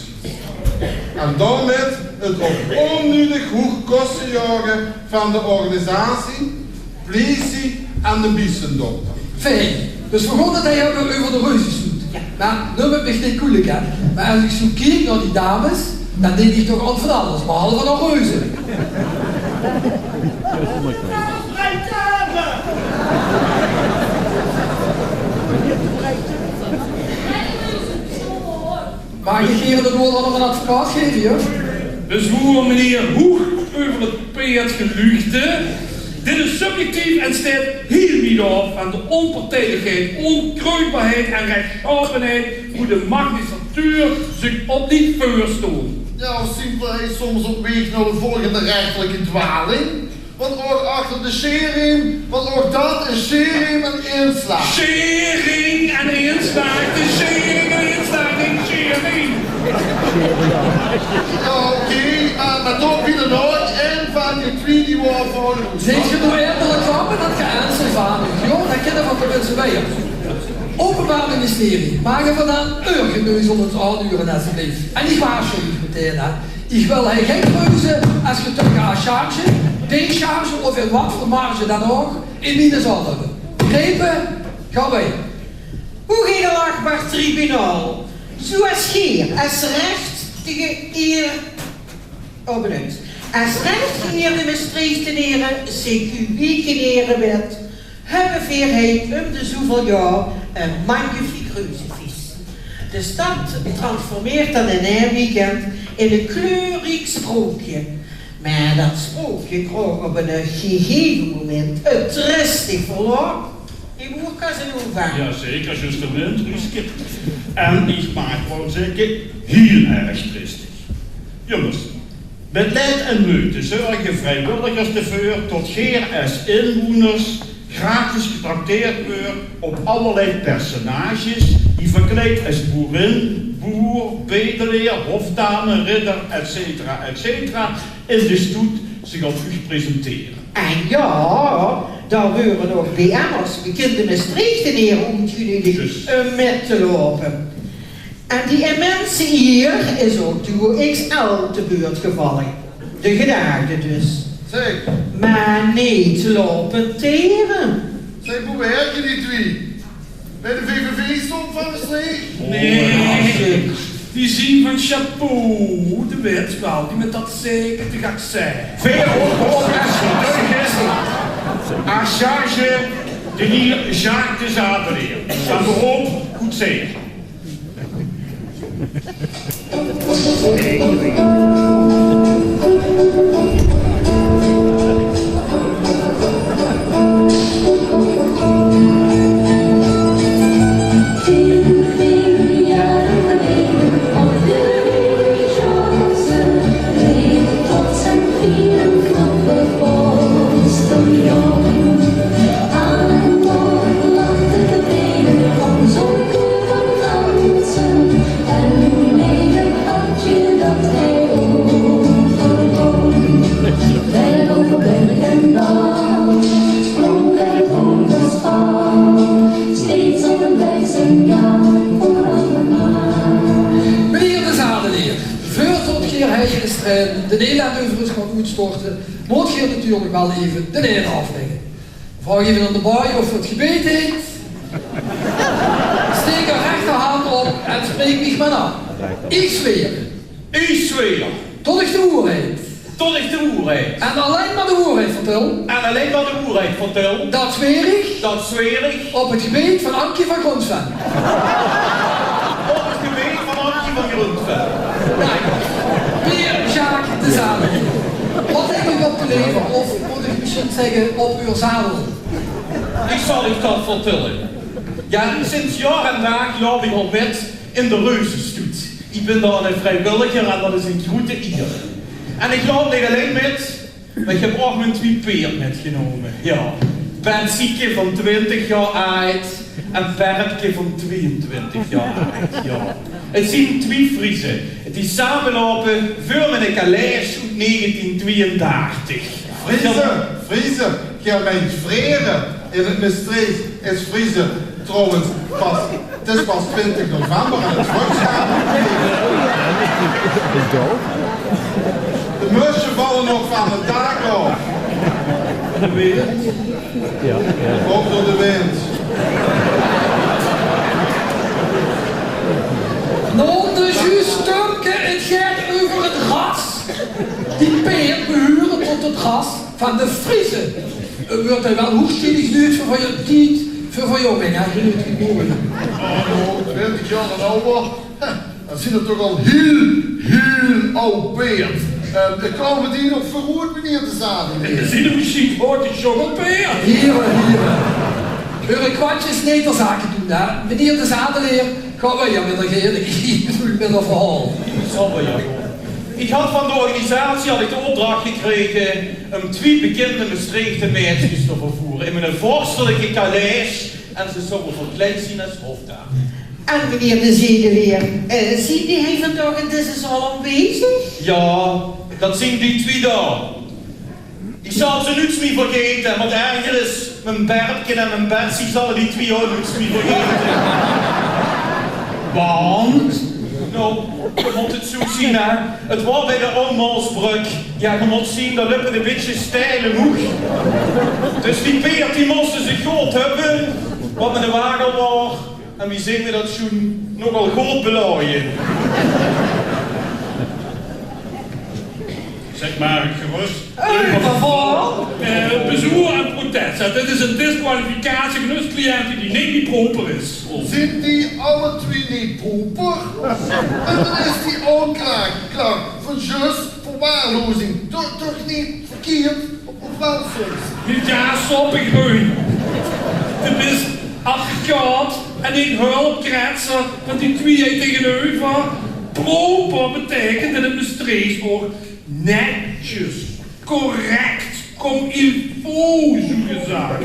En daomit 't op ónnudig hoeg koste jaoge van de organisatie, pliesie en de biestendokter. Fijn. Dus veer gaon 't hei höbbe euver de Reuzestoet. Jao. Mer, num 't mich neet koelik, hè. Mer es ich zoe kiek nao die dames, dan dink ich toch aon van alles, behalve aon reuze. Maag ich hie 't woord aan 'nen advocaat gaeve, jóng? Dus hoe meneer Hoeg euver 't paerd geluugde, dit is subjectief en steit hiel wied aof van de ónpartijlichheid, ónkreukbaarheid en rechtsjaopenheid, wie de magistratuur zich op liet veurstaon. Jao, of zien veer soms op waeg nao de volgende rechtelike dwaling? Want ouch achter de sjering, want ouch dat is sjering en inslaag. Sjering en inslaag, de sjering en inslaag, de sjering. Jao, oké, mer, mer toch, wie dan ouch, ein van die twie die waor veur ós. Zeet geer noe eindelik klaor mit dat geënsel van uch? Jao, dan kinne veer op de minse wiejer. Openbaar Ministerie, maag ich uch dan eur geneuzel ins aanhure, esjeblief? En ich waarsjoe uch metein, hè. Ich wil hie gein reuze es getuige à charge, décharge of in wat veur marge dan ouch in miene zaal höbbe. Begrepe? Gaon weej. Hoeg edelachtbaar tribunaal, zoeas geer es rechtige eer, oh, benuit. Es rechtige eerde Mestreechtenere, C Q W-kenere wet, höbbe veer hie um de zoeväöl jaor ein magnifiek reuzefees. De stad transformeert dat in ein weekend in ein kleurriek sprookje. Mer dat sprookje kraog op ein gegeve moment ein tristig verloup. Jao zeker, justemint, Ruuske. En ich maag waal zègke, hiel erg tristig. Jónges, mit leid en meujte zörge vriewilligers d'rveur tot geer es inwoeners gratis getrakteerd weurt op allerlei personages die verkleid es boerin, boer, bedelaer, hofdame, ridder, et cetera, et cetera, in de stoet zich op uch presentere. En jao, dao weure ouch B M'ers, bekinde Mestreechtenere, oetgeneudig um mit te loupe. En die immense ier is ouch Duo X L te beurt gevalle. De gedaagde dus. Zeg. Mer neet loupe tere. Zeg, boe werke die twie? Bij de V V V-stomp van Mestreech? Nae, die zien van Chapeau, de wet, waal, die mit dat zeikere accent. Veer ouch, ouch, es getuige. À charge de heer Jacques de Zadeleer. Van beroep koetseer. Meneer de Zadeleer, veurtot geer hie de Nederlander euver us gaot oetstorte, mót geer natuurlik waal effe de ein aaflègke. Vraog effe aan de baai of 'r 't gebeed heet. Steek eur rechterhand op en spreek mich mer aan. Ich zweer. Ich zweer. Tot ich de woerheid. Tot ich de woerheid. En allein mer de woerheid vertèl. En allein mer de woerheid vertèl. Dat zweer ich. Dat zweer ich. Op 't gebeed van Ankie van Grunsven. Op 't gebeed van Ankie van Grunsven. Dank. Peer Jacques de Zadeleer. Wat höb ich op de lever, of mót ich mesjien zègke, op eur zadel? Ich zal uch dat vertèlle. Jao, sinds jaor en daag loup ich al mit in de Reuzestoet. Ich bön dao eine vriewilliger en dat is ein groete ier. En ich loup neet allein mit, mer ich höb ouch mien twie peerd mitgenómme. Jao. Bensieke van twintig jaor aajd en Bertke van twieëntwintig jaor aajd. Jao. 't Zien twie Frieze die same loupe veur mien college oet negentien twieëndertig. Frieze, Frieze, geer meint Frere. In 't Mestreechs is Frieze trouwens pas, 't is pas twintig november en 't vruchtschaap. De musje valle nog van 't daak aof. De wind. Ouch door de wind. Noe, dus juus, Tumke, 't geit euver 't ras. Die peerd behure tot 't ras van de Frieze. 't Weurt hie waal hoegstiedig nuuts veur, veur je tied, veur, veur jong en je nuuts geboore. Oh, twintig jaor en awwer. Ha, dan zien 't toch al hiel, hiel aw peerd. Ehm, kómme die nog veuroet, meneer de zadeleer? Zien 't mesjiens hoortjes jong peerd? Hiere, hiere. Eure kwatsjes neet ter zake doen, hè. Meneer de zadeleer, gaon weej mit de gele, mit de verhaol. Zal waal, ja. Ich had van de organisatie had ich de opdrach gekrege um twie bekinde Mestreechter maedjes te vervoere in 'n vorstelijke kaleis en ze zouwe verkleid zien as hofdame. En meneer de zadeleer, eh, zien die hie vandaag in deze zaal aanwezig? Ja, dat zien die twie dao. Ich zal ze nuuts mie vergete, en wat erger is, mien Bertke en mien Betsy zalle die twie ouch nuuts mie vergete. Want? Nou, ge mót 't zoe zien, hè. 't Waor bij de Aw Maosbrök. Ja, ge mót zien, dao löp 't e bietje steil umhoeg. Dus die peerd, die móste zich good höbbe, wat mit de wagel waor. En wie zeen we dat sjoen, nogal good belaoje. Zeg maar gerust. Eh, bezoer en protest. Ja, dit is 'n disqualificatie van us cliënte die neet mie proper is. Zien die alle twie neet proper? En dan is die aanklaag klaar van zjus verwaarlozing. Toch, toch neet verkeerd, of waal soms? Neet, ja, snap ich, Reun. De bis advocaat en neet hulpkretser van die twie hie tegeneuver. Proper beteikent in 't Mestreechs ouch netjes, correct, comme il faut, zoe gezag.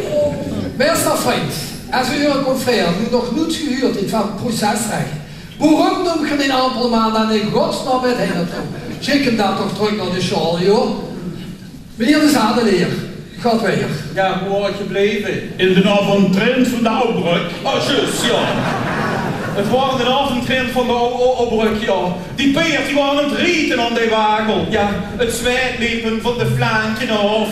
Beste vrund, es eure confrère noe nog noets gehuurd heet van 't procesrech, boerum num geer d'n Ampelman dan in godsnaam mit hie nao toe? Sjik 'm dan toch trök nao de sjaol, joh. Meneer de zadeleer, gaot wiejer. Ja, boe waor ich gebleve? In d'n aovendtrint van de Aw Brök. Oh, zjus, ja. 't Waor in d'n aovendtrint van de Aw, Aw, Aw Brök, ja. Die peerd, die waore aan 't riete aan de wagel. Ja, 't zweet leep hun van de flanke aaf.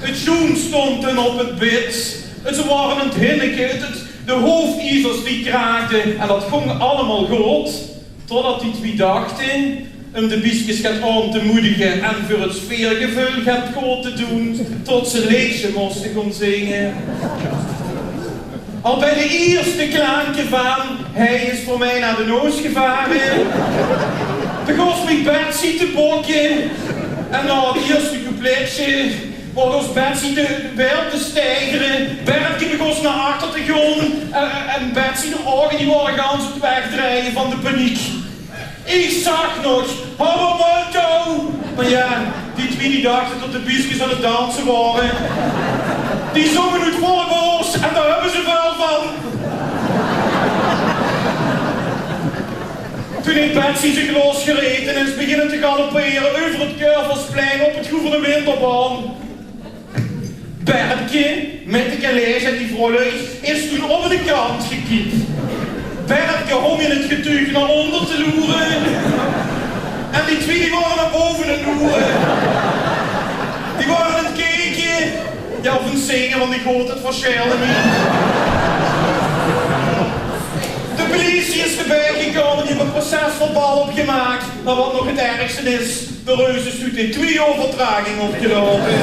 't Sjoen stóng hun op 't bit. En ze waore aan 't hinneke. 't, 't, de hoofdiezers die kraakde. En dat góng allemaol good. Totdat die twie dachte um de bieskes get aan te moedige en veur 't sfeergeveul get good te doen, tot ze leedsje móste gaon zinge. Al bij de ierste klanke van "Hij is voor mij naar de Noos gevaren", begós mien Betsy te bokke. En nao 't ierste coupletsje begós Betsy de, de bel te steigere. Bertke begós nao achter te gaon. En, en, en Betsy de ouge, die waore gans aan 't wegdrejje van de paniek. Ich zag nog: "Hou 'm mond touw!" Mer ja, die twie die dachte tot de bieskes aan 't danse waore. Die zónge oet volle bors en dao höbbe ze väöl van. Toen heet Betsy zich losgerete en is beginne te galoppere euver 't Curvelsplein op 't gouvernementebaon. Bertke, mit de kaleis en die vrouwluuj, is toen op de kant gekiep. Bertke hóng in 't getuug nao ónder te loere. En die twie die waore nao bove aan 't loere. Die waore aan 't keke. Ja, of aan 't zinge, want ich hoort 't versjil neet mie. De pliesie is d'rbij gekómme, die höbbe 't proces-verbaal opgemaak. Mer wat nog 't ergste is, de Reuzestoet heet twie jaor vertraging opgeloupe.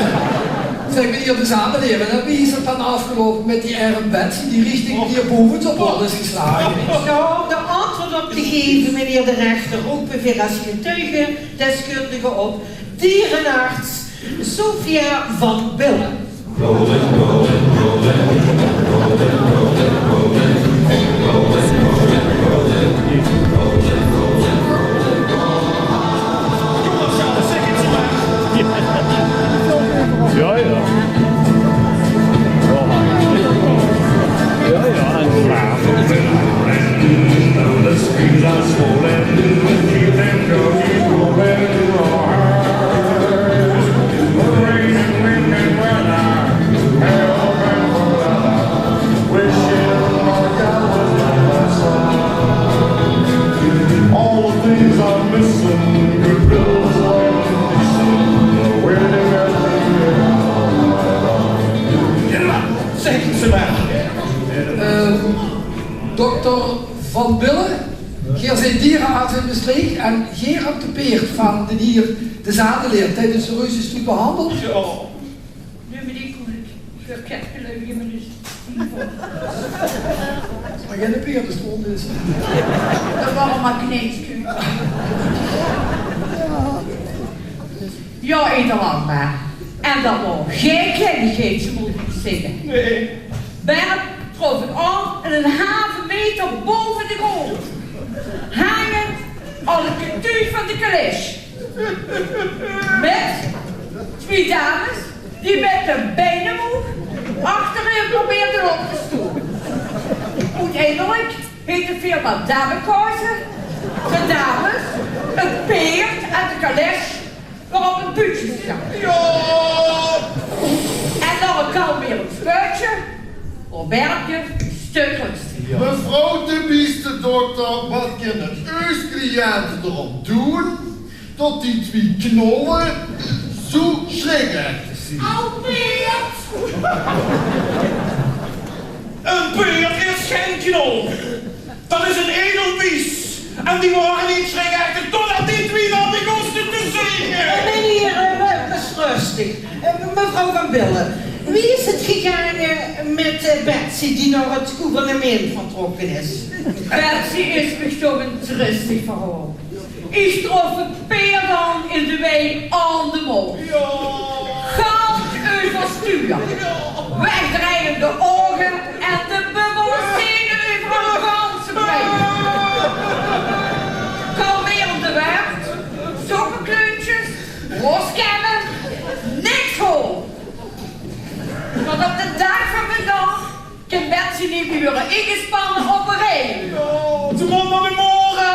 Zeg, meneer de zadeleer, en wie is 't dan aafgeloupe mit die erm Betsy die richting meneer Bovens op hol is geslage? Zo, um d'r antwoord op te geve, meneer de rechter, rope veer es getuigendeskundige op dierenarts Sophia van Billen. Ja, ja. Ja, ja, en klaar. Zeg 't mer. Ehm, dokter Van Billen, geer zeet dierenarts in Mestreech en geer höb de peerd van d'n hier De zadeleer tijdens de reus is toen behandeld. Jao. Neum me neet koelik. Ich höb gein geluif in mien... Mer geine peerd is d'r ónger. Det waor ein magneetje. Jao, ederland mer. En det waor gein kleinigheid, ze mót ich zègke. Nae. Bert trof ein aon en ein haaf meter baove de gróndj hingk al 't getuug van de caleche. Mit twie dames die mit de bein ómhoeg achterein probeerde op te stoon. Oeteindelik haet de firma Dabbekauze de dames, 't peerd en de caleche weer op ein puutje gezat. Jao! En nao ein kalmerend spuitje waor Bertje ein stök rustiger. Mevrouw de biestedokter, wat kinne uch cliënte d'r aon doon tot die twie knolle zoe schrikechtig zien? Ein peerd! Ein peerd is gein knol. Det is ein edelbies. En die waore neet schrikechtig totdet die twie nao mich kóste te zeuke. Eh, meneer, eh, me-, wees rustig. Eh, mevrouw Van Billen, wie is het gegaan, eh, met, eh, Betsy, die naar het gouvernement vertrokken is? Betsy is mich toch ein tristig verhaol. Ich trof 't peerd aon in de wei aon de mós. Jao. Gans euverstuur. Jao. Wegdreiende ouge en de bubbele zene euver häör ganse breid. Kalmerende wert, sokkekleuntjes, roskemme, niks holp. Tot op d'n daag van vandaag kin Betsy neet mie waere ingespanne op ein rei. Jao, ze mót nao de Mora.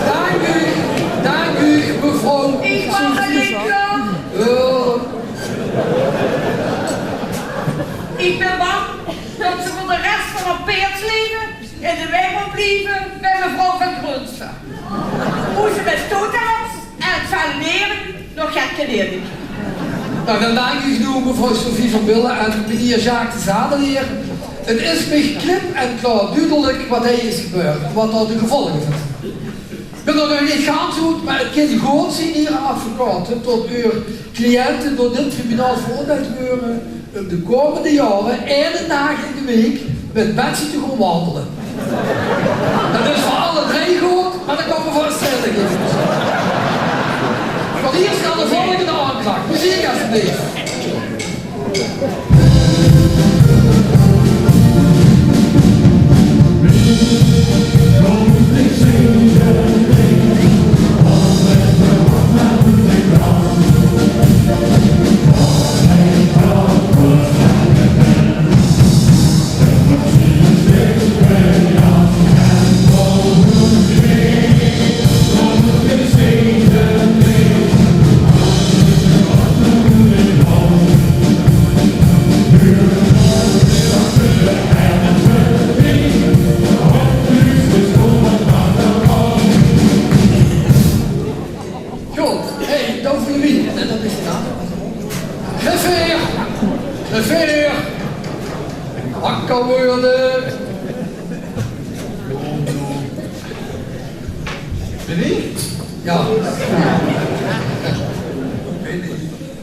Dank u, dank u, mevrouw. Ich waor allein klaor. Eh, Ich bön bang det ze veur de res van häör peerdsleve in de wei mót blieve bie mevrouw Van Grunsven. Wie ze mit toeterens en salinering nog get kin inneeme. Nou, dan dank ich uch noe, mevrouw Sophie van Billen en meneer Jacques de Zadeleer. Het is mich klip en klaor dudelik wat hie is gebeurd, wat dao de gevolge van zeen. Ich bön d'r nog neet gans oet, mer het kin good zeen, heer advocaat, tot eur cliënte door dit tribunaal veroordeild waere óm de kómmende jaore eine daag in de waek mit Betsy te gaon wandele. Det is veur alle drei good, mer det kómme v'r veur ein stille geven. Mer hie is dan de volgende aanklacht. Meziek, alstublieft. Good, hey, dan veur de wien. En det is gedaan. Griffier! Griffier! Wakker waere! Benieuwd? Ja.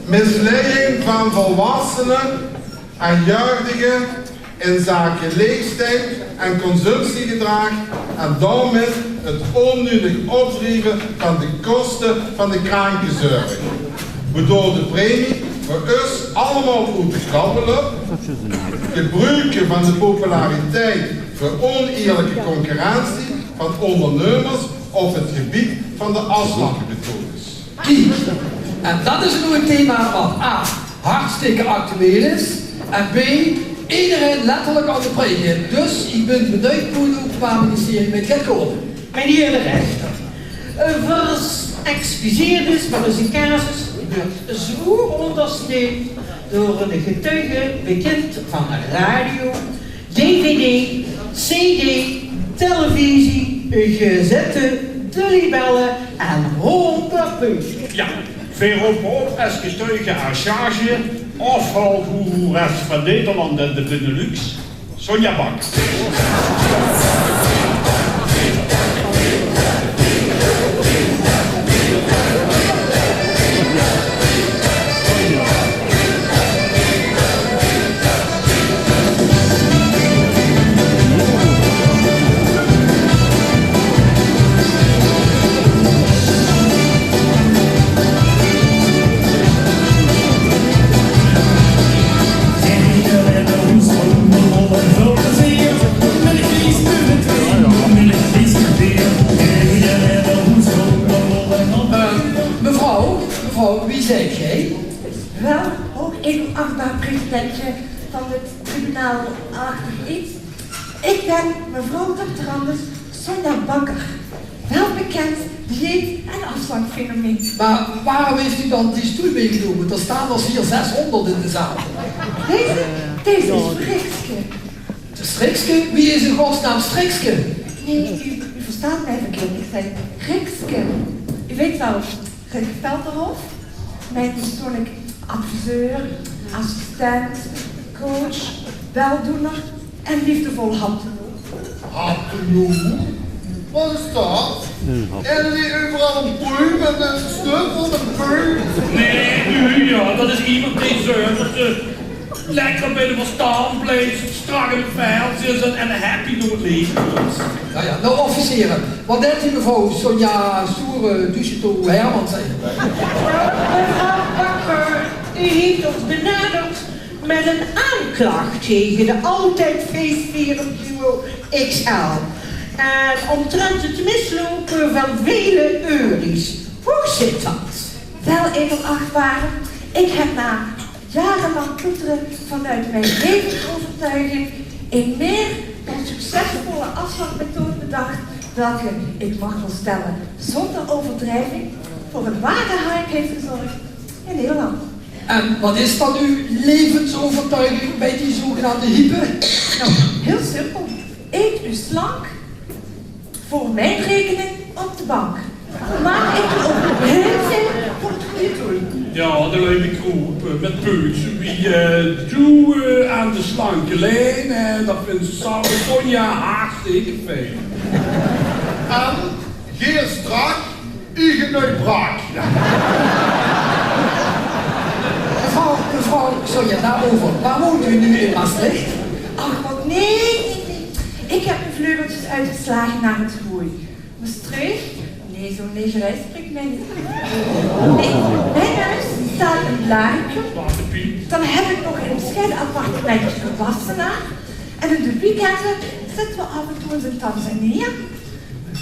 Misleiding van volwassenen en jeugdigen in zake leeftied en consumptiegedrag en daomit het ónnudig opdrieve van de koste van de krankenzörg, waodoor de premie veur us allemaol oet de klauwe löp, gebruke van de populariteit veur oneerlijke concurrentie van ondernemers op het gebied van de afsnakmethodes. Kiek, en det is noe ein thema wat A, hartstikke actueel is, en B, ederein letterlik aon de preek geit. Dus ich bön benuujd wie 't Openbaar Ministerie mit geit kómme. Meneer de rechter, eh, veer excuseren us, mer deze casus wuuert zwaor óngersteund door ein getuige, bekind van de radio, dvd, cd, televisie, gezette, de libelle en hóngerd punt. Jao, veer rope op es getuige à charge, afvalgoeroeres vaan Nederland en de Benelux, Sonja Bakker. Eh, mevrouw, mevrouw, wie zeet geer? Wel, hoog edelachtbaar presidentje vaan 't tribunaal achter iets. Ik ben mevrouw doctorandus Sonja Bakker, welbekend dieet- en afslankfenomeen. Meh waorum heet geer daan dee stoel mètgenome? Dao staon al hei zeshonderd in de zaal. Deze? Deze is veur Rikske. 't Is Rikske? Wee is in godsnaam Rikske? Nee, u, u verstaat mij verkeerd. Ik zei Rikske. U weet wel, Rick Velterhof, mijn persoonlijk adviseur, assistent, coach, weldoener en liefdevol handteloer. Handteloer? Wat is dat? En die overal een poei met een stuk of een pui? Nee, u, ja, dat is iemand die zorgt dat ze lekker bij de verstand blijft, strak in het vel zit en happy door het leven komt. Jao, jao, noe, officiere, wat deit die mevrouw Sonja Stoere Ducheteau Hermans eigelek? Mevrouw Bakker, u heeft ons benaderd met een aanklacht tegen de altijd feestvierend duo X L. En omtrent het mislopen van vele Eury's. Hoe zit dat? Wel, edelachtbare, ik heb na jarenlang toeteren vanuit mijn levensovertuiging een meer dan succesvolle afslankmethode bedacht, welke, ik mag wel stellen, zonder overdrijving voor een ware hype heeft gezorgd in Nederland. En wat is dan uw levensovertuiging bij die zogenaamde hype? Nou, heel simpel. Eet u slank, voor mijn rekening op de bank. Maar ik doe ook heel veel voor het goede doel. Ja, de lui die kroepe met peuts wie, eh, doe, eh, aan de slanke lijn. Eh, dat vindt Sa-, Sonja hartstikke fijn. En geer strak, ik nui brak. Mevrouw, mevrouw Sonja, daarover. Waar woont u nu in Maastricht? Ach god, nee, nee, nee. Ik heb mijn vleugeltjes uitgeslagen naar het hoei. Mestreech? Nee, zo'n negerij spreekt mij niet. Nee, mijn huis staat in Blaricum. Dan heb ik nog een bescheiden appartementje in Wassenaar. En in de weekenden zitten we af en toe eens in Tanzania.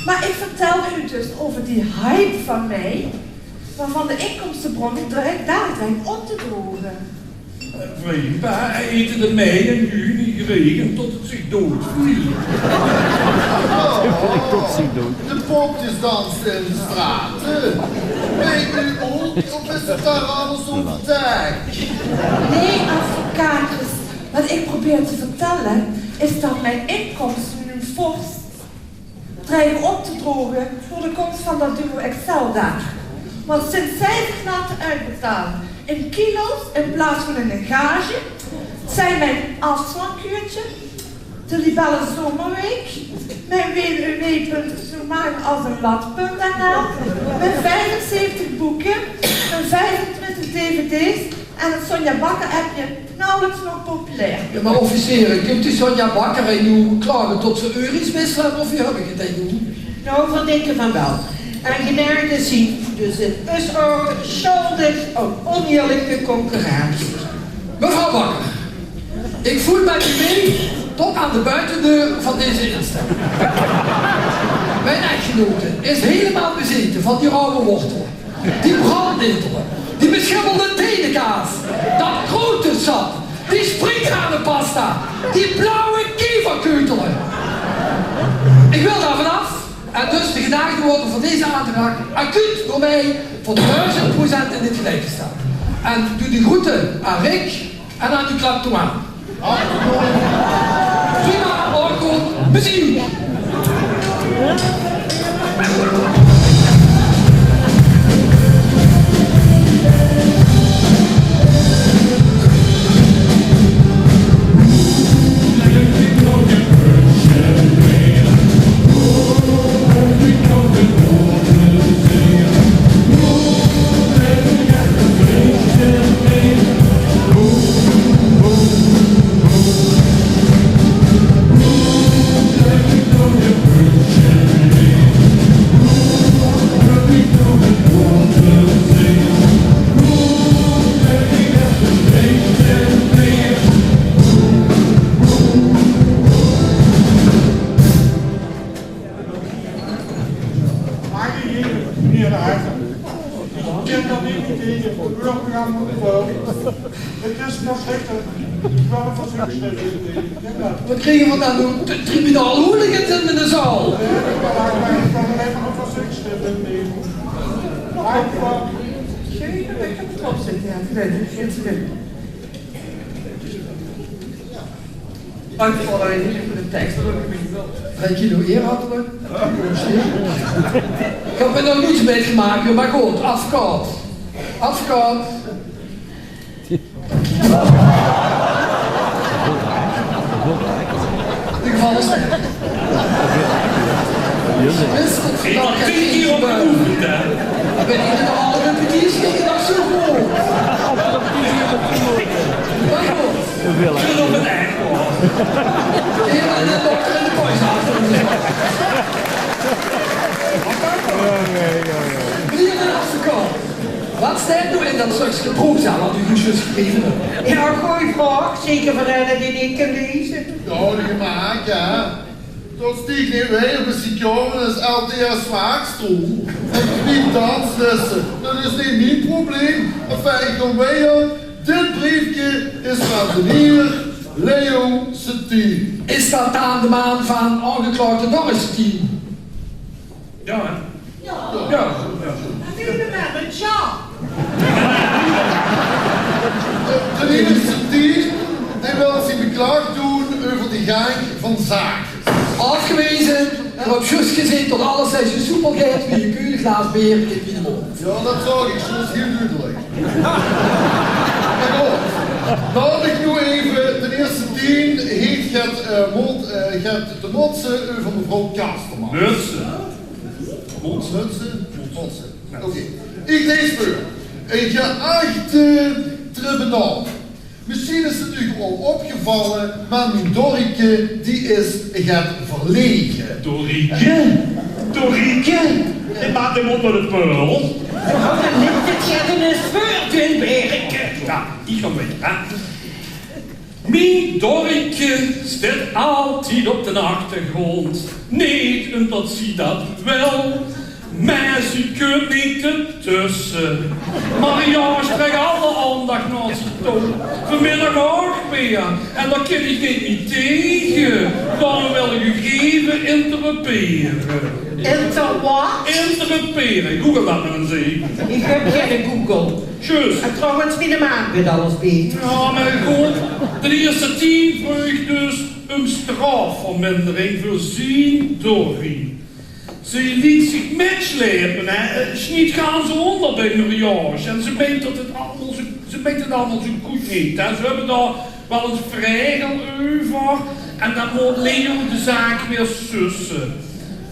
Maar ik vertelde u dus over die hype van mij, waarvan de inkomstenbron dreigt, dadelijk dreigt op te drogen. Eh, vreemd, hè? Ete de mei en juni geregend tot het zich doodviel. Tot zich dood. De popjes dansen in de straten. Weet u ook, of is het daar alles overdekt? Nee, advocaat, dus wat ik probeer te vertellen is dat mijn inkomsten nu fors dreigen op te drogen door de komst van dat duo X L daar. Want sinds zij zich laten uitbetalen in kilo's in plaats van in een gage, zijn mijn afslankkuurtje, de Libelle Zomerweek, mijn W W W punt zo mager als een lat punt N L, mijn vijfenzeventig boeken, mijn vijfentwintig dvd's en het Sonja Bakker appje nauwelijks nog populair. Ja, maar officier, kunt u Sonja Bakker en u klagen tot ze Eury's wisselen, of wie heb ik het aan u? Nou, we denken van wel. En gemerkt is hij dus in us ogen schuldig aan oneerlijke concurrentie. Mevrouw Bakker, ik voel met u mee tot aan de buitendeur van deze instelling. Mijn echtgenote is helemaal bezeten van die rauwe wortelen. Die brandnetelen, die beschimmelde tenekaas, dat kroetensap, die springkanenpasta, die blauwe keverkeutelen. Ik wil daar vanaf en dus de gedaagde worden voor deze aanvraag acuut door mij voor duizend procent in het gelijk gesteld. En doe de groeten aan Rick en aan uw kleptomaan. Prima, orgel, plezier. Ik ken dat niet, ik weet het. Het is nog zeker. Ik wil een verzoekschrift indienen. Wat kriege v'r dan noe? T tribunaal hooligans in de zaal. Dank u wel, eh, voor de tekst. Dank jullie heel hartelijk. Ik heb er nog niets mee gemaakt, maar goed, afkort. Afkort. De geval is... Is het vandaag geen... Ik ben in de alle repetities, ik dacht zo gewoon. Maar goed. Veel, hè? Hier en de dokter in de pois achter. Meneer de advocaat, wat steit noe in dat stökske proza wat u zojuist geschreve hebt? Ja, goeie vraog. Zeker veur eine die neet kan leze. Ja, gemaakt, ja. Dat stieg neet weer op de security is L T S Waakstoel. En wie dat is, dat is neet mien probleem. Enfin, ik kom weer. Dit breefke is van meneer Leo Sentien. Is dat dan de man van aangeklaagde Doris Sentien? Ja, hè? Ja. Ja. En wie de man, ja. De meneer Sentien, die wil zich beklag doen over de gang van zaken. Afgewezen. En op juist gezien tot alles is je soepel geit wie je kuulglaas beer in de mond. Ja, dat zag ik juist heel duidelijk. Maar goed, laat ik nu even ten eerste tien heet gaat, eh, mot, eh, gaat de motse over mevrouw Kasterman. Mutse. Motse? Motse. Oké. Ik lees voor. Eh, geachte tribunaal. Misschien is het u al opgevallen, maar mien Dorrieke, die is get verlege. Dorrieke? Dorrieke? Die maakt de mond naar de peul. V'r hawwe neet det geer de neus veurdien, Berke. Ja, die gaan we, hè. Mien Dorrieke steit altied op den achtergrond. Neet umtot zie dat wil, mer zie kunt neet ertösse. Mariage trek alle aandach nao zich toe. Vanmiddag ouch weer. En dao kin ich neet mie tege. Daorum wil ich uch effe interrupere. Inter wat? Interrupere. Google dat mer ins effe. Ich höb geine Google. Zjus. En trouwens, miene maan weit alles beter. Jao, mer good. Ten ierste, tien vreug dus um straofvermindering veur zien Dorrie. Ze liet zich mitslepe, hè. Is neet gans ónger bie Mariage. En ze meint dat het allemaol zo, ze meint het allemaol zo good neet, hè. Ze höbbe dao waal ins vragel euver. En dan mót Leo de zaak weer susse.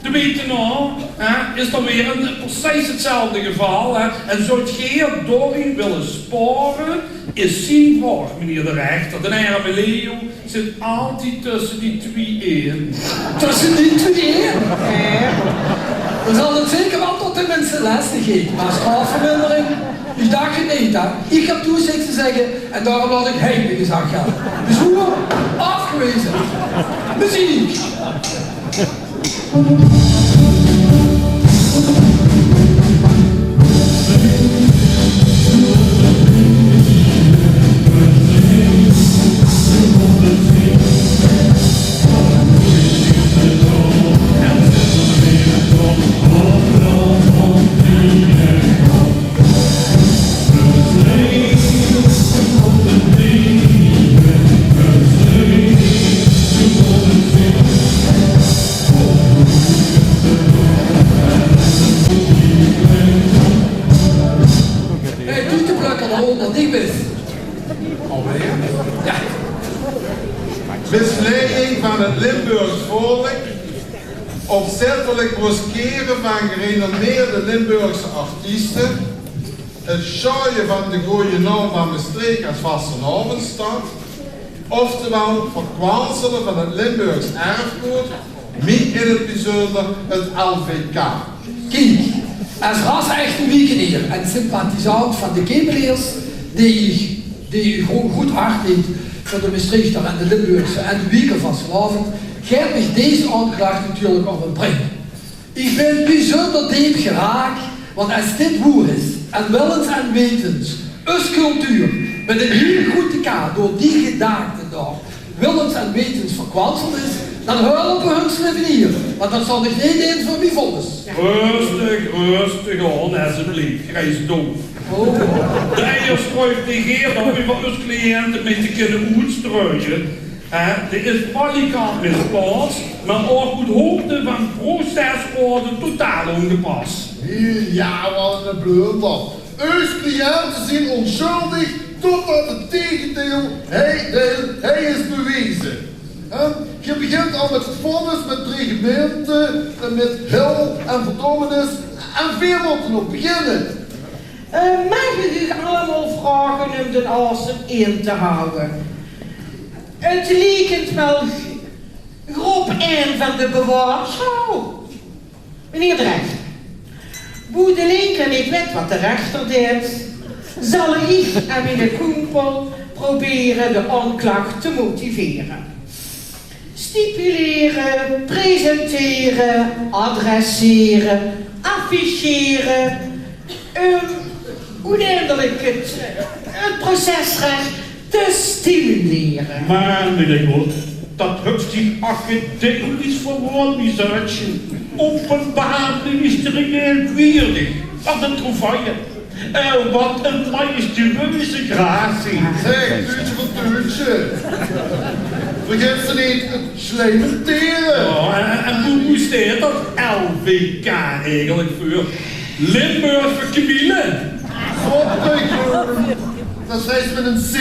Te wete nog, hè, is d'r weer ein, precies hetzelfde geval, hè. En zólt geer Dorrie wille spare, is zien vraog, meneer de rechter. Den erme Leo zit altied tösse die twie in. Tösse die twie in? Jao. Dan zal het zeker waal tot de minste lestigheid, mer straofvermindering, ich dach het neet, hè. Ich höb toezig te zègke en daorum laot ich heim mien gezag gelde. Dus hoor, afgewaeze. Meziek. Hey, doe de plek aan de hond, want die wist. Alweer? Ja. Misleiding van het Limburgs volk, opzettelijk broskere van gerenommeerde Limburgse artiesten, het sjaaie van de gooje naam van Mestreech als vastelaovesstad, oftewel verkwanselen van het Limburgs erfgood, mie in het bijzonder het L V K. Kiek, es ras-echte Wiekeneer en sympathisant van de Kemeleers, dee ich, dee ein gro-, groet hart haet veur de Mestreechter en de Limburgse en de Wieker vastelaovend, geit mich dees aonklach natuurlik op ein prik. Ich bin bijzonder deep geraak Want es dit woer is, en willens en wetens us cultuur mit ein hiel groete K door die gedaagde dao willens en wetens verkwanseld is, dan helpe v'r hun neet hie. Want dat zal toch neet ein veur mie vonnis. Rustig, rustig aan, esjeblief, grijs doof. Oh. De eierstruif die geer dan euver us cliënte mit te kinne oetstruie, hè, die is waal neet misplaats, mer ouch oet hoofde van procesorde totaal ongepas. Jao, waat ein blunder. Us cliënte zien onsjuldig totdat 't tegendeil, hei, deil, hei is beweze. Hè? Geer begint al mit vonnis, mit dreigemente, mit hel en verdommenis. En veer mótte nog beginne. Eh, maag ich uch allemaol vraoge um den aosem in te hawwe? 't Liekent waal groep ein van de bewaorsjouw. Meneer de rechter, boe de linker neet wet wat de rechter deit, zal ich en miene koempel probere de aanklacht te motivere. Stipulere, presentere, adressere, afficheren, ehm, oeteindelik 't, 't procesrech te stimulere. Mer, meneer Wood, dat höb ich ach gedeind is verwoord, mien zuitje. Openbaar ministerieel weerdig. Wat ein trouvaille. Eh, wat ein majestueuze gratie. Zeg, Tuutje van Tuutje. Vergits se neet 't sjleimentere? Oh, en, en, en boe, boe steit dat L V K eigelik veur? Limburgs veur kwiele. Godverdomme. Dat sjrijfs se mit ein C.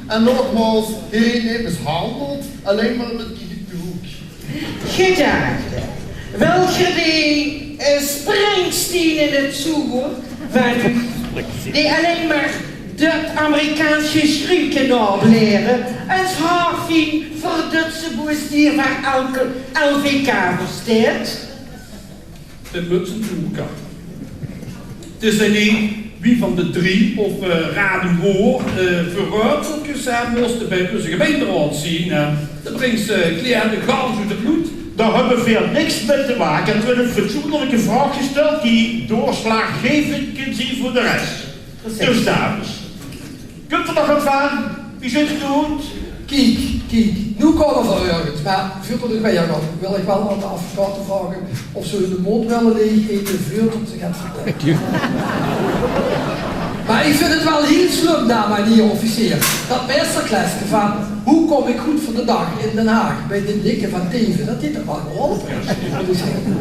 En nogmaals, hie neet mishandeld, allein mer mit gedoek. Gedaagde. Welke die, eh, Springsteen in 't zoer van uch, die allein mer dat Amerikaans geschrieke naoblere, en sjaarfien verdutse boestier van elke L V K versteit? De mutsen doeken. 't Is ein wie van de drie, of, eh, raad uw woord, eh, veur ruitselkes, hè, móste bij uze gemeinteraod zien, hè. De bringste cliënte gans oet 't lood. Dao höbbe veer niks mit te make. 't Weurt ein fatsoenlike vraog gesteld, die doorslaggevend kin zien veur de res. Precies. Dus dames, kunt geer d'r nog get van? Wie zit 't oet? Kiek, kiek, noe kómme v'r örges, mer veurdat ich wiejer gaon, wil ich waal aan de advocate vraoge of ze hun mónd wille laeg ete veurdat ze gaon vertèlle. Mer ich vinj 't waal hiel slum, dame en hieër officier, dat meisterkleske van hoe kóm ich good veur de daag in Den Haag bij de dikke van Teeven, dat die toch waal geholpe is, mót ich zègke.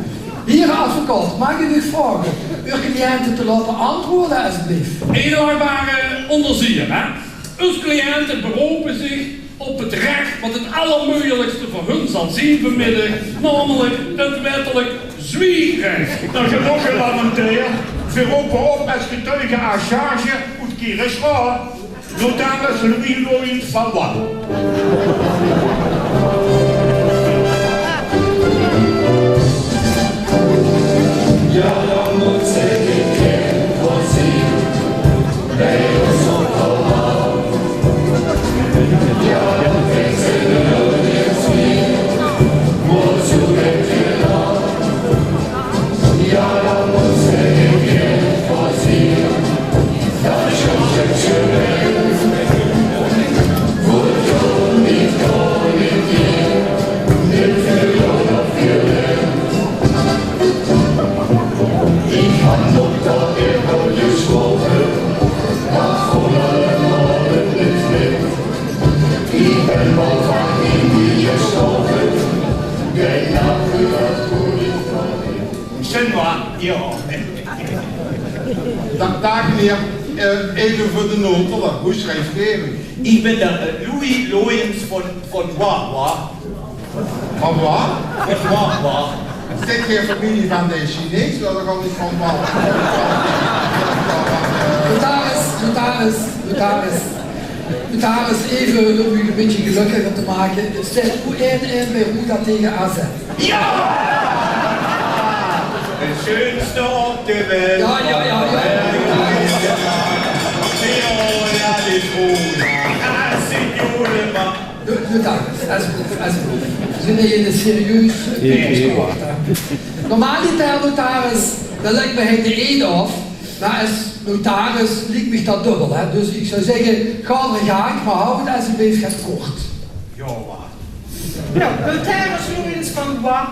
Hieër advocaat, maag ich uch vraoge eur cliënte te laote antwoorde, esjeblief? Edelachtbare onderziener, hè? Us cliënte berope zich op 't rech wat 't allermeujelikste veur hun zal zien vanmiddig, namelik 't wettelik zwiegrech. Dao is genóg gelamenteerd. Veer rope op es getuige à charge oet Kieresjraot. Notaris Louis Loyens van Wal. Ja, dan mót ze gekend waal zien. Bij ós op allemaal. Ja, dan vindt ze de Loyens weer. Mót zo gekend waal. Ja, dan mót ze gekend waal zien. Zin waal, ja. Daag, daag meneer. Eh, effe veur de notele. Hoe sjrijf geer uch? Ich bin de, eh, Louis Loyens van, van Wawa. Van waat? Van Wawa. Zeet geer femilie van de Chinees? Ja, dat kan ich van Wawa. Notaris, notaris, notaris. Notaris, effe óm uch ein bietje gelökkiger te make. 't Steit noe ein-ein bij Roda taenge A Z. Ja! De sjoenste op de welt. Ja, ja, ja, ja. Ja, ja, die Roda. Ah, signore, ma Notaris, esjeblif, esjeblif. Veer zeen hei in ein serieus gesprek, hè. Normaal neet, hè, notaris, dan lègk me hei de eed aof. Mer es notaris liek mich dat dubbel, hè. Dus ich zou zègke, gaot eur gaank, mer haoj 't esjeblif get kort. Jao, wa. Noe, notaris Lourens van Wa,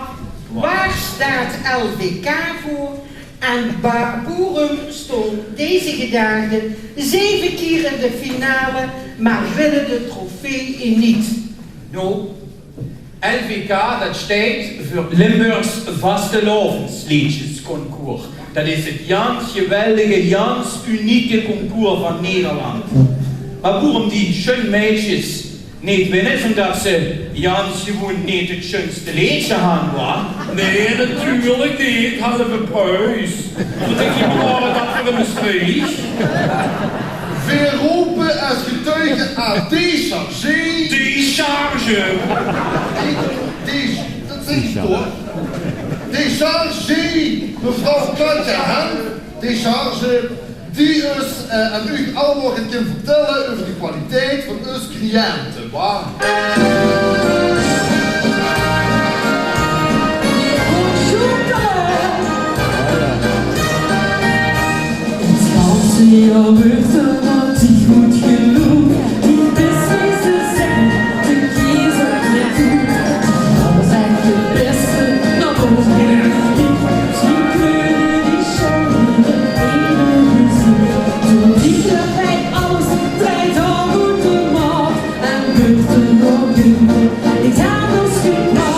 waar staat L V K voor? En Ba-, Boerum stond deze gedagen zeven keer in de finale, maar winnen de trofee niet. Noe, L V K, dat steit veur Limburgs Vastelaovesleedjesconcours. Dat is 't jans geweldige, jans unieke concours van Nederland. Mer boerum die sjun meisjes neet winne, is ómdat ze jans gewoen neet 't sjunste leedje han, wa? Nae, natuurlik neet. Halve pruis. Wat ich hie hoor, dat veur ein Mestreech. Veer rope es getuige à déchargé. Décharge. Dé-, dé-, dat zègk ich toch? Déchargé, mevrouw Katja Hen. Décharge, die us, eh, aan uch allemaol geit kinne vertèlle euver de kwaliteit van us cliënte, wa? Het ganse jaor wuuert d'r altied good gelook. Die beste ze zègke, de kiezer neet toe. Alles zègk de beste, nog ómgekeerd. Die kleure die sjone, de ene muziek. Toen die d'r bie alles drejt, dan good de maat. En wuuert d'r nog dunker, is aan ós geklaag.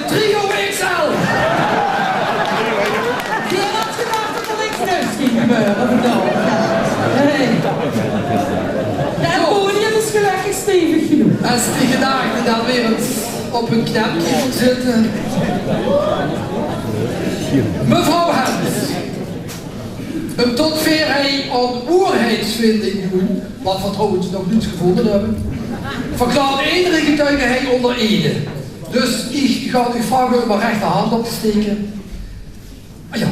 Trio X L. Geer had gedach det d'r niks mis ging gebeure vandaag. Hey. Het podium is gelökkig stevig genóg. Es die gedachte dan weer ins op ein knepke mót zitte. Mevrouw Hens, umtot veer hei ein woerheidsvinding doon, wat veer trouwens nog noets gevónje höbbe, verklaart edere getuige hei ónger ede. Dus ich gaon uch vraoge um eur rechterhand op te staeke. Ah jao.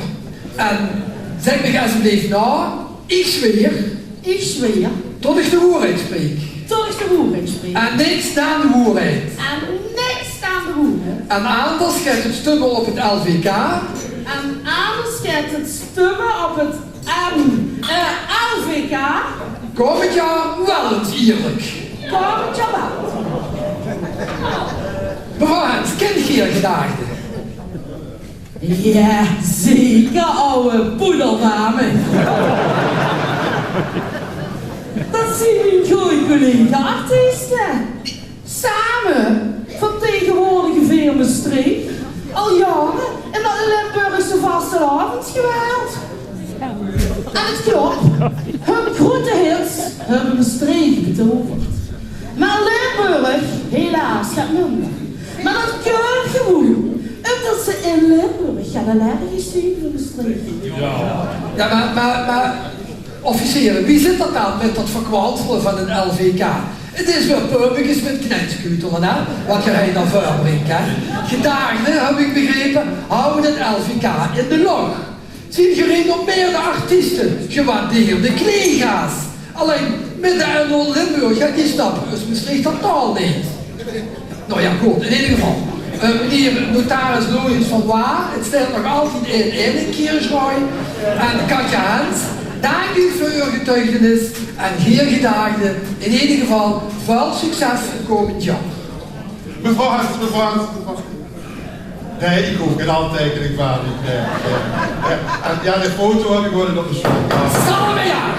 En zèk mich esjeblief nao: ich zweer. Ich zweer. Tot ich de woerheid spraek. Tot ich de woerheid spraek. En niks dan de woerheid. En niks dan de woerheid. En anders geit het stumme op het L V K. En anders geit het stumme op het M, eh, L V K. Kómmend jaor waal ins ierlik. Kómmend jaor waal. Mevrouw Hens, kint geer Gedaagde? Jao, zeker, awwe poedeldame. Det zien mien gooj collega-artieste. Same vertegenwoordige veer Mestreech al jaore in det Limburgse vastelaovesgewaad. En het klop, hun groete hits höbbe Mestreech betoverd. Mer Limburg, helaas, geit minder. Mer det kump gewoen umtot ze in Limburg gaon allergisch zien veur Mestreech. Jao, mer, mer, mer, officiere, wie zit det dan mit det verkwansele van ein L V K? Het is weer puppekes mit knijtskuutele, hè, wat geer hei nao veure bringk, hè. Gedaagde, höb ich begrepe, hawwe det L V K in de lóch. Zien gerenommeerde artieste, gewaardeerde collega's. Allein mit de N O Limburg, jao, die snappe us Mestreechter taal neet. Noe jao, good, in eder geval. Eh, meneer notaris Lois van Waa, het steit nog altied ein-ein in Kirchroa. En Katja Hens, dank uch veur eur getuigenis. En geer Gedaagde, in eder geval, väöl succes het kómmend jaor. Mevrouw Hens, mevrouw Hens, mevrouw Hens. Nae, ich hoof gein handteikening van dich. Nae, nae, nae. En jao, de foto höb ich gewoen op de sjoen. Salome, jao.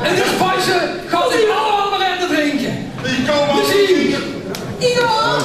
En dit pasje gaon ich allemaol mer in drinke. Ich kóm waal. Plezeer. Igor!